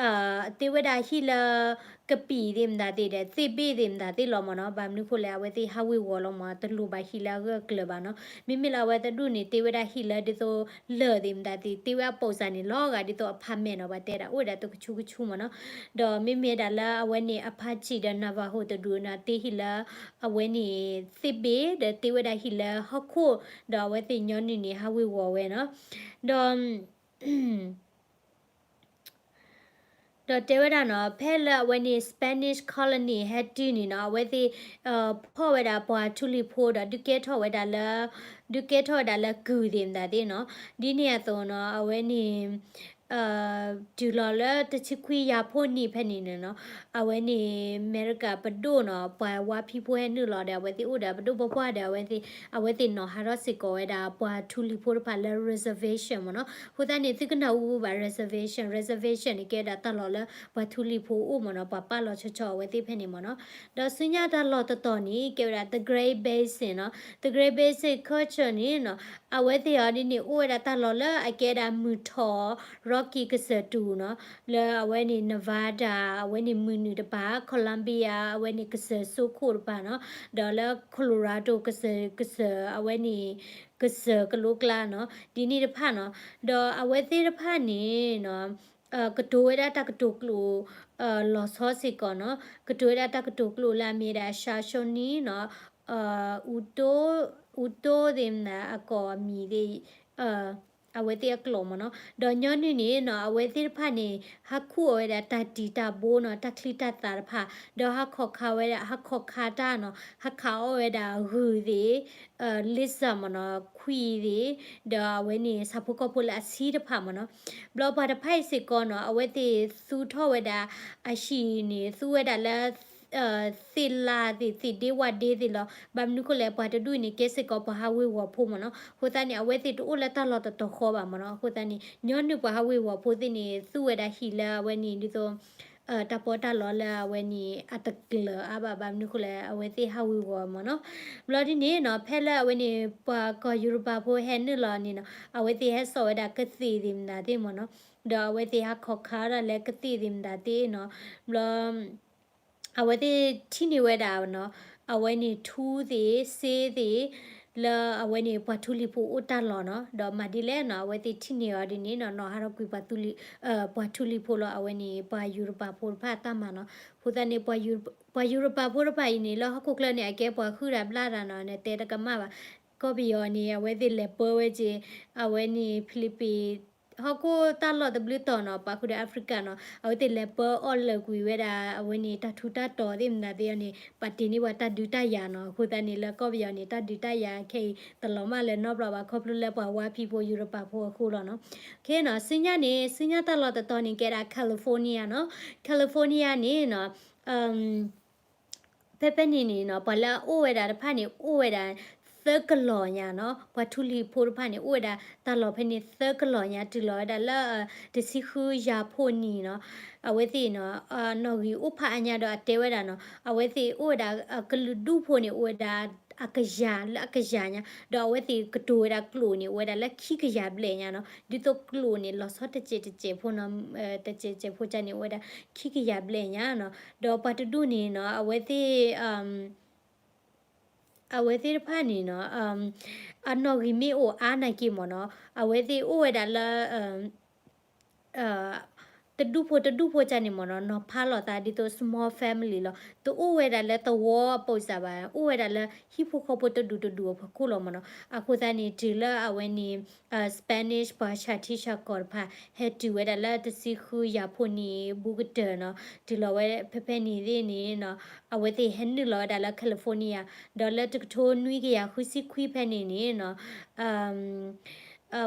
တ့ဝဲဒၣ်ဟံၣ်လၢ ကပံာ်သ့ၣ်မတၤသ့ၣ်ဒီး သ့ၣ်ဘ့ၣ်သ့ၣ်မတၤသ့ၣ်လီၤမ့ၢ်နီၤ. ဘၣ်မနုၤဃိလဲၣ် အဝဲသ့ၣ်ဟးဝ့ၤဝီၤလီၤမ့ၢ် တလိၣ်ဘၣ်ဟံးလၢအဂၢၢ်အကျၢၤဘၣ်နီၤ. မ့မ့ၢ်လၢအဝဲတဒူၣ်န့ၣ် တ့ဝဲဒၣ်ဟံၣ်လၢဒ်သိး လၢၢ်သ့ၣ်မတၤသ့ၣ် တ့ဝဲအပိာ်စၢ်န့ၣ် လီၤဂာ်ဒ်သိး apartment နီၤ ပှၤတဲဒၣ် အိၣ်ဝဲဒၣ်တကဆူကဆူမ့ၢ်နီၤ. ဒီးမ့မ့ၢ်ဒၣ်လၢအဝဲန့ၣ် Apache ဒီး Navajo တဒူၣ်န့ၣ် တ့ဟံၣ်လၢ အဝဲန့ၣ် သ့ၣ်ဘ့ၣ် ဒီးတ့ဝဲဒၣ်ဟံၣ်လၢဟီၣ်ခိၣ် ဒီးအဝဲသ့ၣ်ညီနုၢ်န့ၣ် ဟးဝ့ၤဝီၤဝဲနီၤ. ဒီး ဒီးတဲဝဲဒၣ်နီၤ ဖဲလၢအဝဲန့ၣ် Spanish colony ဟဲတုၤန့ၣ်နီၤ အဝဲသ့ၣ် ဖီၣ်ဝဲဒၣ်ပှၤထူလံၤဖိဒီး ဒုးကဲထီၣ်ဝဲဒၣ်လၢ ဒုးကဲထီၣ်ဝဲဒၣ်လၢကုၢ်သ့ၣ်မတၤသ့ၣ်နီၤ. ဒ်န့ၣ်အသိးနီၤ အဝဲန့ၣ် တုၤလီၤလၢတဆံခွံယၤဖှိၣ်နံၣ်ဖဲန့ၣ်န့ၣ်နီၤ အဝဲန့ၣ် အမဲရကၤပဒိၣ်နီၤ ပှၤဝါဖံးဖိဟဲနုာ်လီၤဒီး အဝဲသ့ၣ်အိၣ်ဒီးပဒိၣ်ပပှၢ်ဒီး အဝဲသ့ၣ် အဝဲသ့ၣ်နီၤဟးထီၣ်စ့ၢ်ကီးဝဲဒၣ် ပှၤထူလံၤဖိတဖၣ်လၢ reservation မ့ၢ်နီၤ. အဃိသတးန့ၣ် သုကနၢ်ဟူဘၣ် reservation, reservation န့ၣ် ကဲဝဲဒၣ်တၢ်လီၢ်လၢပှၤထူလံၤဖိအိၣ်မ့ၢ်နီၤ, ပှၤပာ်လီၤဆီဆီအဝဲသ့ၣ်ဖဲန့ၣ်မ့ၢ်နီၤ. ဒီးဆူညါတၢ်လီၢ်တတီၤန့ၣ် ကဲဝဲဒၣ် the Great Basin နီၤ, the Great Basin culture န့ၣ်နီၤ အဝဲသ့ၣ်အီၤဒ်န့ၣ် အိၣ်ဝဲဒၣ်တၢ်လီၢ်လၢအကဲဒၣ်မုၢ်ထီၣ် Rocky ကစၢၢ်တူၢ်နီၤ, လၢအဝဲန့ၣ် Nevada အဝဲန့ၣ်မုၢ်နုာ်တပၤ, Columbia အဝဲန့ၣ်ကစၢၢ်စိခိၣ်တပၤနီၤ, ဒီးလၢ Colorado ကစၢၢ် ကစၢၢ်အဝဲန့ၣ် ကစၢၢ်ကလိကျါနီၤ, ဒ်န့ၣ်တဖၣ်နီၤ. ဒီးအဝဲသ့ၣ်တဖၣ်န့ၣ်နီၤ ကတိၤဝဲဒၣ်တၢ်ကတိၤကျိာ် လီၤဆီစ့ၢ်ကီးနီၤ, ကတိၤဝဲဒၣ်တၢ်ကတိၤကျိာ်လၢအမ့ၢ်ဒၣ် Shoshone နီၤ, အူတိ အူတိသ့ၣ်မနုၤအကိးအမံၤသ့ၣ် အဝဲသ့ၣ်အကျိာ်မ့ၢ်နီၤ. ဒီးညီနုၢ်န့ၣ်နီၤ အဝဲသ့ၣ်တဖၣ်န့ၣ် ဟးခူၣ်အီၤဝဲဒၣ်တၢ်တံာ်တာ်ဘိနီၤ, တၢ်ချံတၢ်သၣ်တဖၣ်, ဒီးဟးခီၣ်ခါဝဲဒၣ် ဟးခီၣ်ခါတၢ်နီၤ, ဟးခးအီၣ်ဝဲဒၣ်ဂုၢ်သ့ၣ် lizard မ့ၢ်နီၤ, ခွံသ့ၣ်, ဒီးအဝဲန့ၣ် ဆၣ်ဖိကီၢ်ဖိလၢအဆံတဖၣ်မ့ၢ်နီၤ. ဘျီပှၤတဖၣ်အံၤစ့ၢ်ကီးနီၤ အဝဲသ့ၣ်သူထီၣ်ဝဲဒၣ် အဟံၣ်န့ၣ် သူဝဲဒၣ်လၢ သ့ၣ်လးသ့ၣ် သ့ၣ်ဒ့ဝၣ်ဒ့သ့ၣ်လီၤ. ဘၣ်မနုၤဃိလဲၣ် ပှၤတဒူၣ်န့ၣ် ကဲစ့ၢ်ကီးပှၤဟးဝ့ၤဝီၤဖိမ့ၢ်နီၤ. အဃိသတးန့ၣ် အဝဲသ့ၣ်တအိၣ်လၢတၢ်လီၢ်တတီၤဃီဘၣ်မ့ၢ်နီၤ. အဃိသတးန့ၣ် ညီနုၢ်ပှၤဟးဝ့ၤဝီၤဖိသ့ၣ်န့ၣ် သူဝဲဒၣ်ဟံၣ်လၢအဝဲန့ၣ် ဒ်သိး တၢ်ပီးတၢ်လီလၢအဝဲန့ၣ် အတကျၢၤအါဘၣ် ဘၣ်မနုၤဃိလဲၣ် အဝဲသ့ၣ်ဟးဝ့ၤဝီၤမ့ၢ်နီၤ. ဘျီဒ်န့ၣ်နီၤ ဖဲလၢအဝဲန့ၣ် ပှၤကီၢ်ယူရပၤဖိဟဲနုာ်လီၤန့ၣ်နီၤ အဝဲသ့ၣ်ဟဲစိာ်ဝဲဒၣ်ကသ့ၣ်သ့ၣ်မနုၤသ့ၣ်မ့ၢ်နီၤ, ဒီးအဝဲသ့ၣ်ဟးခီၣ်ခါဒၣ်လၢကသ့ၣ်သ့ၣ်မနုၤသ့ၣ်နီၤ, ဘျီ အဝဲသ့ၣ်ထံၣ်န့ၢ်ဝဲဒၣ်နီၤ အဝဲန့ၣ်ထူသ့ၣ် စ့သ့ၣ် လၢအဝဲန့ၣ်ပှၤထူလံၤဖိအိၣ်တၢ်လီၢ်နီၤ, ဒီးမၤဒ်လဲၣ်နီၤ အဝဲသ့ၣ်ထံၣ်န့ၢ်အီၤဒ်န့ၣ်နီၤ နီၤဟးထီၣ်ကွံာ်ပှၤထူလံၤဖိလီၤ အဝဲန့ၣ်ပှၤယူရပၤဖိတဖၣ်အတၢ်မၤနီၤ. အဃိသတးန့ၣ် ပှၤယူရပၤဖိတဖၣ်အံၤန့ၣ် လၢဟီၣ်ခိၣ်ချၢန့ၣ် အကဲပှၤဟုၣ်တၢ်ဘျၣ်တၢ်နီၤ နတဲတကမၣ်ဘၣ်. ကီၢ်ပယီၤန့ၣ် အဝဲသ့ၣ်လဲၤပၢဝဲက့ၤ အဝဲန့ၣ် Philippines ဟီၣ်ခိၣ်တၢ်လီၢ်တဘျုးတီၤနီၤ ပာ်ဃုာ�ဒီး Africa နီၤ အဝဲသ့ၣ်လဲၤပၢအီၣ်လၢာ်ကွံာ်ဝဲဒၣ် အဝဲန့ၣ်တၢ်ထူးတၢ်တီၤသ့ၣ်မနုၤသ့ၣ်အီၤန့ၣ် ပာ်တ့ၢ်န့ၢ်ပှၤတၢ်ဒုးတၢ်ယၤနီၤ. အဃိသတးန့ၣ် လၢကီၢ်ပယီၤန့ၣ် တၢ်ဒုးတၢ်ယၤခဲအံၤတလီၤမၢ်လၢၤနီတဘျီဘၣ် ခီဖျိလၢပှၤဝါဖံးဖိယူရပၤဖိအဃိလီၤနီၤ. ခဲနီၤ ဆူညါန့ၣ် ဆူညါတၢ်လီၢ်တတီၤန့ၣ် ကဲဒၣ် California နီၤ California န့ၣ်နီၤ ဖဲဖဲန့ၣ်န့ၣ်နီၤ ပှၤလၢအအိၣ်ဝဲဒၣ်တဖၣ်န့ၣ် အိၣ်ဝဲဒၣ်သၢကလီၤညါနီၤ ပှၤထူလံၤဖိတဖၣ်န့ၣ် အိၣ်ဝဲဒၣ်တၢ်လီၢ်ဖဲန့ၣ်သၢကလီၤညါ တုၤလီၤဝဲဒၣ်လၢ တဆံဃုယၤဖှိၣ်နံၣ်နီၤ အဝဲသ့ၣ်နီၤ နီၣ်ဂံၢ်အိၣ်ဖးအါညါဒီးအတဲဝဲဒၣ်နီၤ အဝဲသ့ၣ်အိၣ်ဝဲဒၣ် ကလုာ်ဒူၣ်ဖိန့ၣ် အိၣ်ဝဲဒၣ် အကယၤလၢအကယၤညါ ဒီးအဝဲသ့ၣ်ကတိၤဝဲဒၣ်ကျိာ်န့ၣ် အိၣ်ဝဲဒၣ်လၢခံကယၤဘျဲၣ်ညါနီၤ ဒ်သိးကျိာ်န့ၣ် လီၤဆီတစဲးတစဲးဖိနီၤ တစဲးတစဲးဖိကန့ၣ် အိၣ်ဝဲဒၣ်ခံကယၤဘျဲၣ်ညါနီၤ ဒီးပှၤတဒူၣ်န့ၣ်နီၤ အဝဲသ့ၣ် အဝဲသ့ၣ်တဖၣ်န့ၣ်နီၤ အနီၣ်ဂံၢ်မ့ၢ်အိၣ်အါနာ်က့မ့ၢ်နီၤ အဝဲသ့ၣ်အိၣ်ဝဲဒၣ်လၢ တဒူၣ်ဖိတဒူၣ်ဖိကန့ၣ်မ့ၢ်နီၤ နီၤဖးလိာ်သးဒ်သိး small family လီၤ. တအိၣ်ဝဲဒၣ်လၢသဝီအပိာ်စၢ်ဘၣ် အိၣ်ဝဲဒၣ်လၢဟံၣ်ဖိဃီဖိတဒူၣ်တဒူၣ်အဖီခိၣ်လီၤမ့ၢ်နီၤ. အဃိသတးန့ၣ် တုၤလၢအဝဲန့ၣ် Spanish ပှၤဆၣ်ထံဆၣ်ကီၢ်တဖၣ် ဟဲတုၤဝဲဒၣ်လၢတဆံဃုယၤဖှိၣ်နံၣ်ဘူးကတၢၢ်နီၤ တုၤလီၤဝဲဖဲဖဲန့ၣ်သ့ၣ်န့ၣ်နီၤ အဝဲသ့ၣ်ဟဲနုာ်လီၤဝဲဒၣ်လၢ California ဒီးလၢတကထိနွံကယၤဃုဆံခွံဖဲန့ၣ်န့ၣ်နီၤ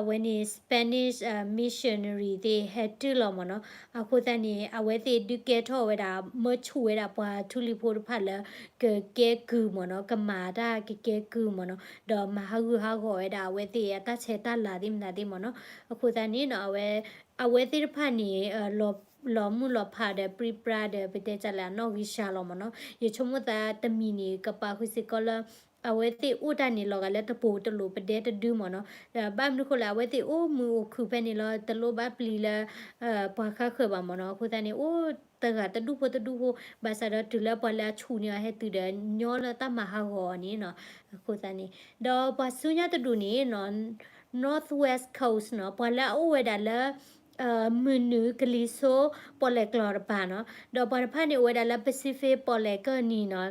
အဝဲန့ၣ် Spanish missionary သ့ၣ်ဟဲတုၤလီၤမ့ၢ်နီၤ. အဃိသတးန့ၣ် အဝဲသ့ၣ်ဒုးကဲထီၣ်ဝဲဒၣ် မၢဆူၣ်ဝဲဒၣ်ပှၤထူလံၤဖိတဖၣ်လၢ ကကဲကုၢ်မ့ၢ်နီၤ, ကမၤတၢ်ကကဲကုၢ်မ့ၢ်နီၤ, ဒီးမၤဟးဂူာ်ဟးဂီၤဝဲဒၣ်အဝဲသ့ၣ်အတၢ်ဆဲးတၢ်လၤသ့ၣ်မနုၤသ့ၣ်မ့ၢ်နီၤ. အဃိသတးန့ၣ်နီၤ အဝဲ အဝဲသ့ၣ်တဖၣ်န့ၣ် လီၤမုၢ်လီၤဖးဒီးပြံပြါဒီး ပတဲတၢ်လၢအနီၣ်ဂံၢ်စှၤလီၤမ့ၢ်နီၤ. ယဆိကမိၣ်သးတမံၤန့ၣ် ကပာ်ဃုာ်စ့ၢ်ကီးလၢ အဝဲသ့ၣ်အိၣ်တၢ်န့ၣ်လီၤဂာ်လၢတပိၤတလိာ်ပဒဲတဒုမ့ၢ်နီၤ. ဒီးဘၣ်မနုၤဃိလဲၣ် အဝဲသ့ၣ်အိၣ်မုာ်အိၣ်ခုၣ်ဖဲန့ၣ်လီၤ တလိၣ်ဘၣ်ပျံၤလၢ ပှၤဃါဃၢၤဘၣ်မ့ၢ်နီၤ. အဃိသတးန့ၣ် အိၣ် တဂၤတဒူၣ်ဖိတဒူၣ်ဖိ ဘၣ်ဆၣ်ဒီးတုၤလၢပှၤလၢအဆူၣ်န့ၢ်အီၤဟဲတုၤဒီးညီလၢတၢ်မၤဟးဂီၤအီၤန့ၣ်နီၤ. အဃိသတးန့ၣ် ဒီးပှၤဆူညါတဒူၣ်န့ၣ်နီၤ North West Coast နီၤ ပှၤလၢအအိၣ်ဝဲဒၣ်လၢ မုၢ်နုာ်ကလံၤစိ ပီၣ်လဲၣ်ကျီၢ်တပၤနီၤ ဒီးပှၤတဖၣ်န့ၣ်အိၣ်ဝဲဒၣ်လၢ Pacific ပီၣ်လဲၣ်ကၢၢ်နံၤနီၤ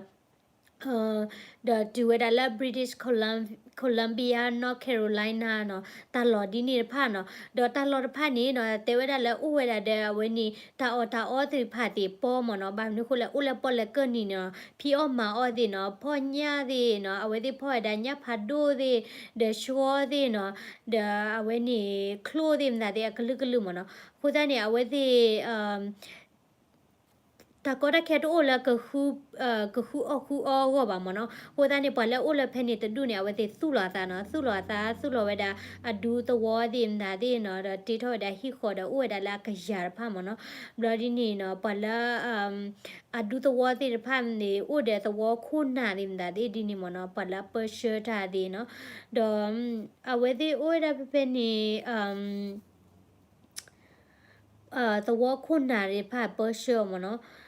ဒီးတုၤဝဲဒၣ်လၢ British Colum- Columbia North Carolina နီၤ တၢ်လီၢ်ဒ်န့ၣ်တဖၣ်နီၤ ဒီးတၢ်လီၢ်တဖၣ်န့ၣ်နီၤ တဲဝဲဒၣ်လၢအိၣ်ဝဲဒၣ်ဒီးအဝဲန့ၣ်တၢ်အီၣ်တၢ်အီသ့ၣ်တဖၣ်သ့ၣ်ပီမ့ၢ်နီၤ ဘၣ်မနုၤဃိလဲၣ် အိၣ်လၢပီၣ်လဲၣ်ကၢၢ်နံၤနီၤ ဖံးအီၣ်မၤအီၣ်သ့ၣ်နီၤ ဖီၣ်ညၣ်သ့ၣ်နီၤ အဝဲသ့ၣ်ဖီၣ်ဝဲဒၣ်ညၣ်ဖးဒိၣ်သ့ၣ် ဒီးဆှီသ့ၣ်နီၤ ဒီးအဝဲန့ၣ်ချိၣ်သ့ၣ်မတၤသ့ၣ်အကလုာ်ကလုာ်မ့ၢ်နီၤ အဃိသတးန့ၣ် အဝဲသ့ၣ် တၢ်ကီတၢ်ခဲတအိၣ်လၢ ကဃုအီၣ်ဃုအီအဂီၢ်ဘၣ်မ့ၢ်နီၤ အဃိသတးန့ၣ် ပှၤလၢအအိၣ်လၢဖဲန့ၣ်တဒူၣ်န့ၣ် အဝဲသ့ၣ်သူၣ်လီၤအသးနီၤ သူၣ်လီၤအသး သူၣ်လီၤဝဲဒၣ်အဒူသဝီသ့ၣ်မတၤသ့ၣ်နီၤ ဒီးတ့ထီၣ်ဝဲဒၣ်ဟံၣ်ဃီဒီးအိၣ်ဝဲဒၣ်လၢအကယၤတဖၣ်မ့ၢ်နီၤ ဘျီဒ်န့ၣ်နီၤ ပှၤလၢ အဒူသဝီသ့ၣ်တဖၣ်န့ၣ် အိၣ်ဒီးသဝီခိၣ်နၢ်သ့ၣ်မတၤသ့ၣ်ဒ်န့ၣ်မ့ၢ်နီၤ ပှၤလၢအပၢဆှၢတၢ်သ့ၣ်နီၤ ဒီး အဝဲသ့ၣ်အိၣ်ဝဲဒၣ်ဖဲဖဲန့ၣ် သဝီခိၣ်နၢ်သ့ၣ်တဖၣ်ပၢဆှၢအီၤမ့ၢ်နီၤ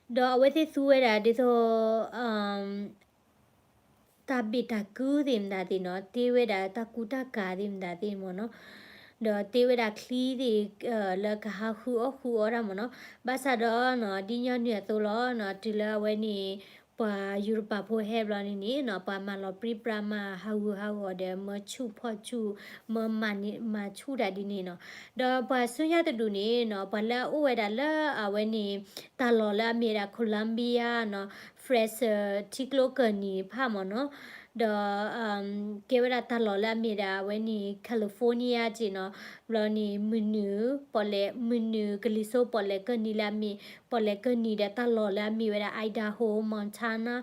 ဒီးအဝဲသ့ၣ်သူဝဲဒၣ်ဒ်သိး တၢ်ဘ့ၣ်တၢ်ကုသ့ၣ်မတၤသ့ၣ်နီၤ တ့ဝဲဒၣ်တၢ်ကူတၢ်ကၤသ့ၣ်မတၤသ့ၣ်မ့ၢ်နီၤ ဒီးတ့ဝဲဒၣ်ချံသ့ၣ် လၢကဟးဃုအီၣ်ဃုအီတၢ်မ့ၢ်နီၤ ဘၣ်ဆၣ်ဒီးနီၤ ဒ်ညီနုၢ်အသိးလီၤနီၤ တုၤလၢအဝဲန့ၣ် ပှၤယူရပၤဖိဟဲဘျီန့ၣ်န့ၣ်နီၤ ပှၤမၤလီၤပြံပြါမၤဟးဂူာ်ဟးဂီၤဒီး မၢဆူၣ်ဖီၣ်ဆူၣ် မၢမၤဆူၣ်တၢ်ဒ်န့ၣ်နီၤ ဒီးပှၤဆူညါတဒူၣ်န့ၣ်နီၤ ပှၤလၢအအိၣ်ဝဲဒၣ်လၢအဝဲန့ၣ် တၢ်လီၢ်လၢအမ့ၢ်ဝဲဒၣ် Columbia နီၤ Fraser ထံကျိကၢၢ်နံၤတဖၣ်မ့ၢ်နီၤ ဒီး ကဲဝဲဒၣ်တၢ်လီၢ်လၢအမ့ၢ်ဒၣ်အဝဲန့ၣ် California က့နီၤ ဘျီန့ၣ် မုၢ်နုာ်ပီၣ်လဲၣ် မုၢ်နုာ်ကလံၤစိပီၣ်လဲၣ်ကၢၢ်နံၤလၢအမ့ၢ် ပီၣ်လဲၣ်ကၢၢ်နံၤဒီးတၢ်လီၢ်လၢအမ့ၢ်ဝဲဒၣ် Idaho Montana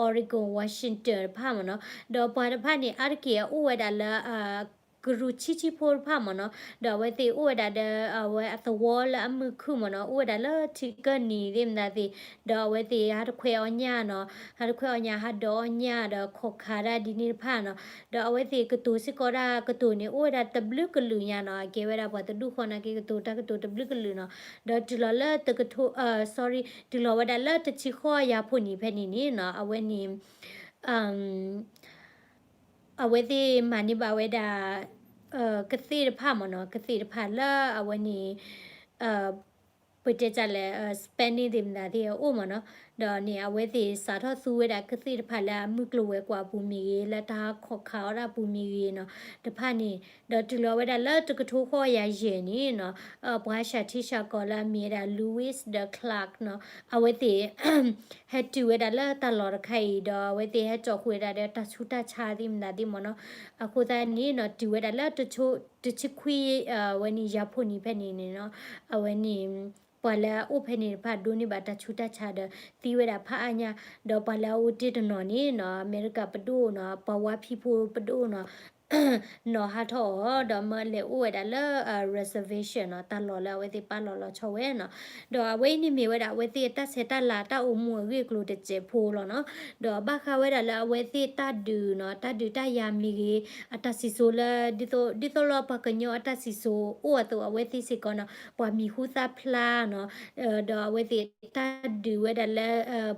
Oregon Washington တဖၣ်မ့ၢ်နီၤ ဒီးပှၤတဖၣ်န့ၣ် အါတက့ၢ်အအိၣ်ဝဲဒၣ်လၢ ကရူၢ်ဆံးဆံးဖိတဖၣ်မ့ၢ်နီၤ ဒီးအဝဲသ့ၣ်အိၣ်ဝဲဒၣ်ဒီး အဝဲအသဝီလၢအမုာ်ခုၣ်မ့ၢ်နီၤ အိၣ်ဝဲဒၣ်လၢထံကၢၢ်နံၤသ့ၣ်မတၤသ့ၣ် ဒီးအဝဲသ့ၣ်ဟးတခွဲးအီၣ်ညၣ်နီၤ ဟးတခွဲးအီၣ်ညၣ် ဟးဒိးအီၣ်ညၣ် ဒီးခိးခးတၢ်ဒ်န့ၣ်တဖၣ်နီၤ ဒီးအဝဲသ့ၣ်ကတိၤစ့ၢ်ကီးတၢ်ကတိၤန့ၣ် အိၣ်ဝဲဒၣ်တဘျုးကလုာ်ညါနီၤ အကဲဝဲဒၣ်ပှၤတဒူၣ်ဃီနာ်က့ကတိၤတၢ်ကတိၤတဘျုးကလုာ်နီၤ ဒီးတုၤလီၤလၢတကထိ sorry တုၤလီၤဝဲဒၣ်လၢတဆံဃိးယၤဖိနံၣ်ဖဲန့ၣ်န့ၣ်နီၤ အဝဲန့ၣ် အဝဲသ့ၣ်မၤန့ၢ်ဘၣ်ဝဲဒၣ် ကသ့ၣ်တဖၣ်မ့ၢ်နီၤ ကသ့ၣ်တဖၣ်လၢအဝဲန့ၣ် ပတဲတၢ်လဲၣ် Spanish သ့ၣ်မတၤသ့ၣ်အအိၣ်မ့ၢ်နီၤ ဒီးန့ၣ် အဝဲသ့ၣ်စးထီၣ်သူဝဲဒၣ်ကသ့ၣ်တဖၣ်လၢအမုၢ်ကျိၤဝဲၤကွာ်အပူၤမ့ၢ်ဂ့ၤ လၢတၢ်ခိးခးအီၣ်တၢ်ပူၤမ့ၢ်ဂ့ၤနီၤ တဖၣ်န့ၣ် ဒီးတုၤလီၤဝဲဒၣ်လၢတကထိဃိးယၤယဲၢ်န့ၣ်နီၤ ပှၤဟးဆှၢထံဆှၢကီၢ်လၢအမ့ၢ်ဝဲဒၣ် Lewis ဒီး Clark နီၤ အဝဲသ့ၣ် ဟဲတုၤဝဲဒၣ်လၢတၢ်လီၢ်တခါအံၤ ဒီးအဝဲသ့ၣ်ဟဲစိာ်ဃုာ်ဝဲဒၣ်ဒီးတၢ်ဆူးတၢ်ဆါသ့ၣ်မတၤသ့ၣ်မ့ၢ်နီၤ အဃိသတးန့ၣ်နီၤ တုၤဝဲဒၣ်လၢ တဆံခွံ အဝဲန့ၣ်ယၤဖိနံၣ်ဖဲန့ၣ်န့ၣ်နီၤ အဝဲန့ၣ် ပှၤလၢအအိၣ်ဖဲန့ၣ်တဖၣ်ဒိးန့ၢ်ဘၣ်တၢ်ဆူးတၢ်ဆါဒီးသံဝဲဒၣ်ဖးအါညါ ဒီးပှၤလၢအအိၣ်တ့ၢ်တနီၤန့ၣ်နီၤ အမဲရကၤပဒိၣ်နီၤ ပှၤဝါဖံးဖိပဒိၣ်နီၤ နီၤဟးထီၣ်အီၤ ဒီးမၢလဲၤအိၣ်ဝဲဒၣ်လၢ reservation နီၤ တၢ်လီၢ်လၢအဝဲသ့ၣ်ပာ်လီၤလီၤဆီဝဲနီၤ ဒီးအဝဲအံၤန့ၣ်မ့ၢ်ဝဲဒၣ်အဝဲသ့ၣ်အတၢ်ဆဲးတၢ်လၤတၢ်အိၣ်မူအဂ့ၢ်အကျိၤတစဲးဖိလီၤနီၤ ဒီးဘၣ်ဃးဝဲဒၣ်လၢအဝဲသ့ၣ်တၢ်ဒုးနီၤ တၢ်ဒုးတၢ်ယၤမ့ၢ်ဂ့ၤ အတၢ်စံၣ်စိၤလၢ ဒ်သိးလၢပှၤကညီအတၢ်စံၣ်စိၤအိၣ်အသိး အဝဲသ့ၣ်စ့ၢ်ကီးနီၤ ပှၤမံၤဟူသၣ်ဖျါနီၤ ဒီးအဝဲသ့ၣ်တၢ်ဒုးဝဲဒၣ်လၢ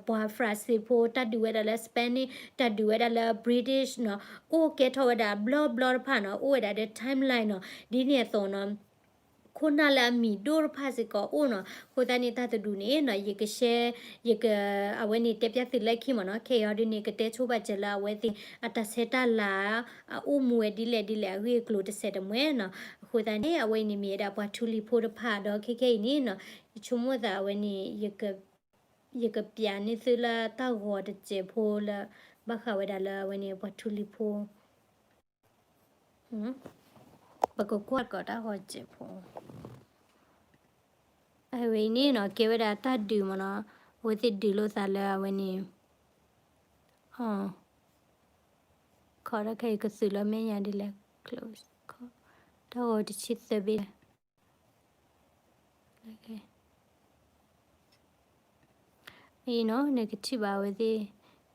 ပှၤ France ဖိ တၢ်ဒုးဝဲဒၣ်လၢ Spanish တၢ်ဒုးဝဲဒၣ်လၢ British နီၤ အိၣ်ကဲထီၣ်ဝဲဒၣ်ဘျီဘျီတဖၣ်နီၤ အိၣ်ဝဲဒၣ်ဒီး timeline နီၤ ဒ်န့ၣ်အသိးနီၤ ခိၣ်နၢ်လၢအမံၤဒိၣ်တဖၣ်စ့ၢ်ကီးအိၣ်နီၤ အဃိသတးန့ၣ် တၢ်တဒူၣ်န့ၣ်နီၤ ယက share ယက အဝဲန့ၣ်တဲပျၢ်သုလၢခံမ့ၢ်နီၤ ခဲအံၤဒ်န့ၣ် ကတဲဆိဘၣ်စၢၤလၢအဝဲသ့ၣ် အတၢ်ဆဲးတၢ်လၤ အအိၣ်မူဝဲဒ်လဲၣ်ဒ်လဲၣ်အဂ့ၢ်အကျိၤတစဲးတမှဲၤနီၤ အဃိသတးန့ၣ် အဝဲအံၤန့ၣ်မ့ၢ်ဝဲဒၣ်ပှၤထူလံၤဖိတဖၣ်ဒီးခဲခဲအံၤန့ၣ်နီၤ ယဆိကမိၣ်သးအဝဲန့ၣ် ယကပျးန့ၢ်သုလၢတၢ်ဂီၤတစဲးဖိလၢ ဘၣ်ဃးဝဲဒၣ်လၢအဝဲန့ၣ် ပှၤထူလံၤဖိ ပကကွၢ်ကီးတၢ်ဂီၤတစဲးဖိ အဝဲအံၤန့ၣ်နီၤ ကဲဝဲဒၣ်တၢ်ဒုးမ့ၢ်နီၤ အဝဲသ့ၣ်ဒုးလိာ်သးလၢအဝဲန့ၣ် ခီတၢ်ခဲအံၤကသုးလၢမဲာ်ညါဒ်လဲၣ် close ခီ တၢ်ဂီၤတဆံသၢဘ့ၣ် အံၤနီၤ နကထံၣ်ဘၣ်အဝဲသ့ၣ်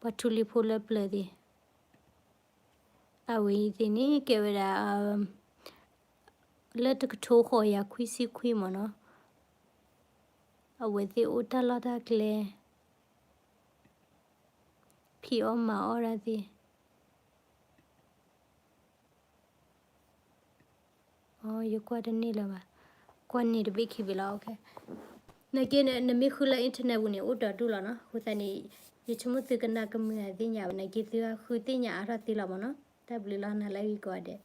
ပှၤထူလံၤဖိလၢပျၢၤသ့ၣ် အဝဲအံၤသ့ၣ်န့ၣ် ကဲဝဲဒၣ် လၢတကထိဃိးယၤခွံဆံခွံမ့ၢ်နီၤ အဝဲသ့ၣ်အိၣ်တၢ်လီၢ်တၢ်ကျဲ, ဖံးအီၣ်မၤအီၣ်ဒၣ်သ့ၣ်. ယကွၢ်တန့ၢ်လၢၤဘၣ်, ကွၢ်န့ၢ်တဘ့ၣ်ခံဘ့ၣ်လီၤ. နက့န့ၣ် နမ့ၢ်ဃုလၢ internet ပူၤန့ၣ် အိၣ်ဒီးဒူၣ်လီၤနီၤ. အဃိသတးန့ၣ် ယဆိကမိၣ်သုကနၣ်ကမုာ်အသ့ၣ်ညါဘၣ်, နက့သုဃုသ့ၣ်ညါအါထီၣ်သ့လီၤမ့ၢ်နီၤ. တၢ်ဘျုးလီၤနၤလၢအဂ့ၤကိးဂၤဒဲး.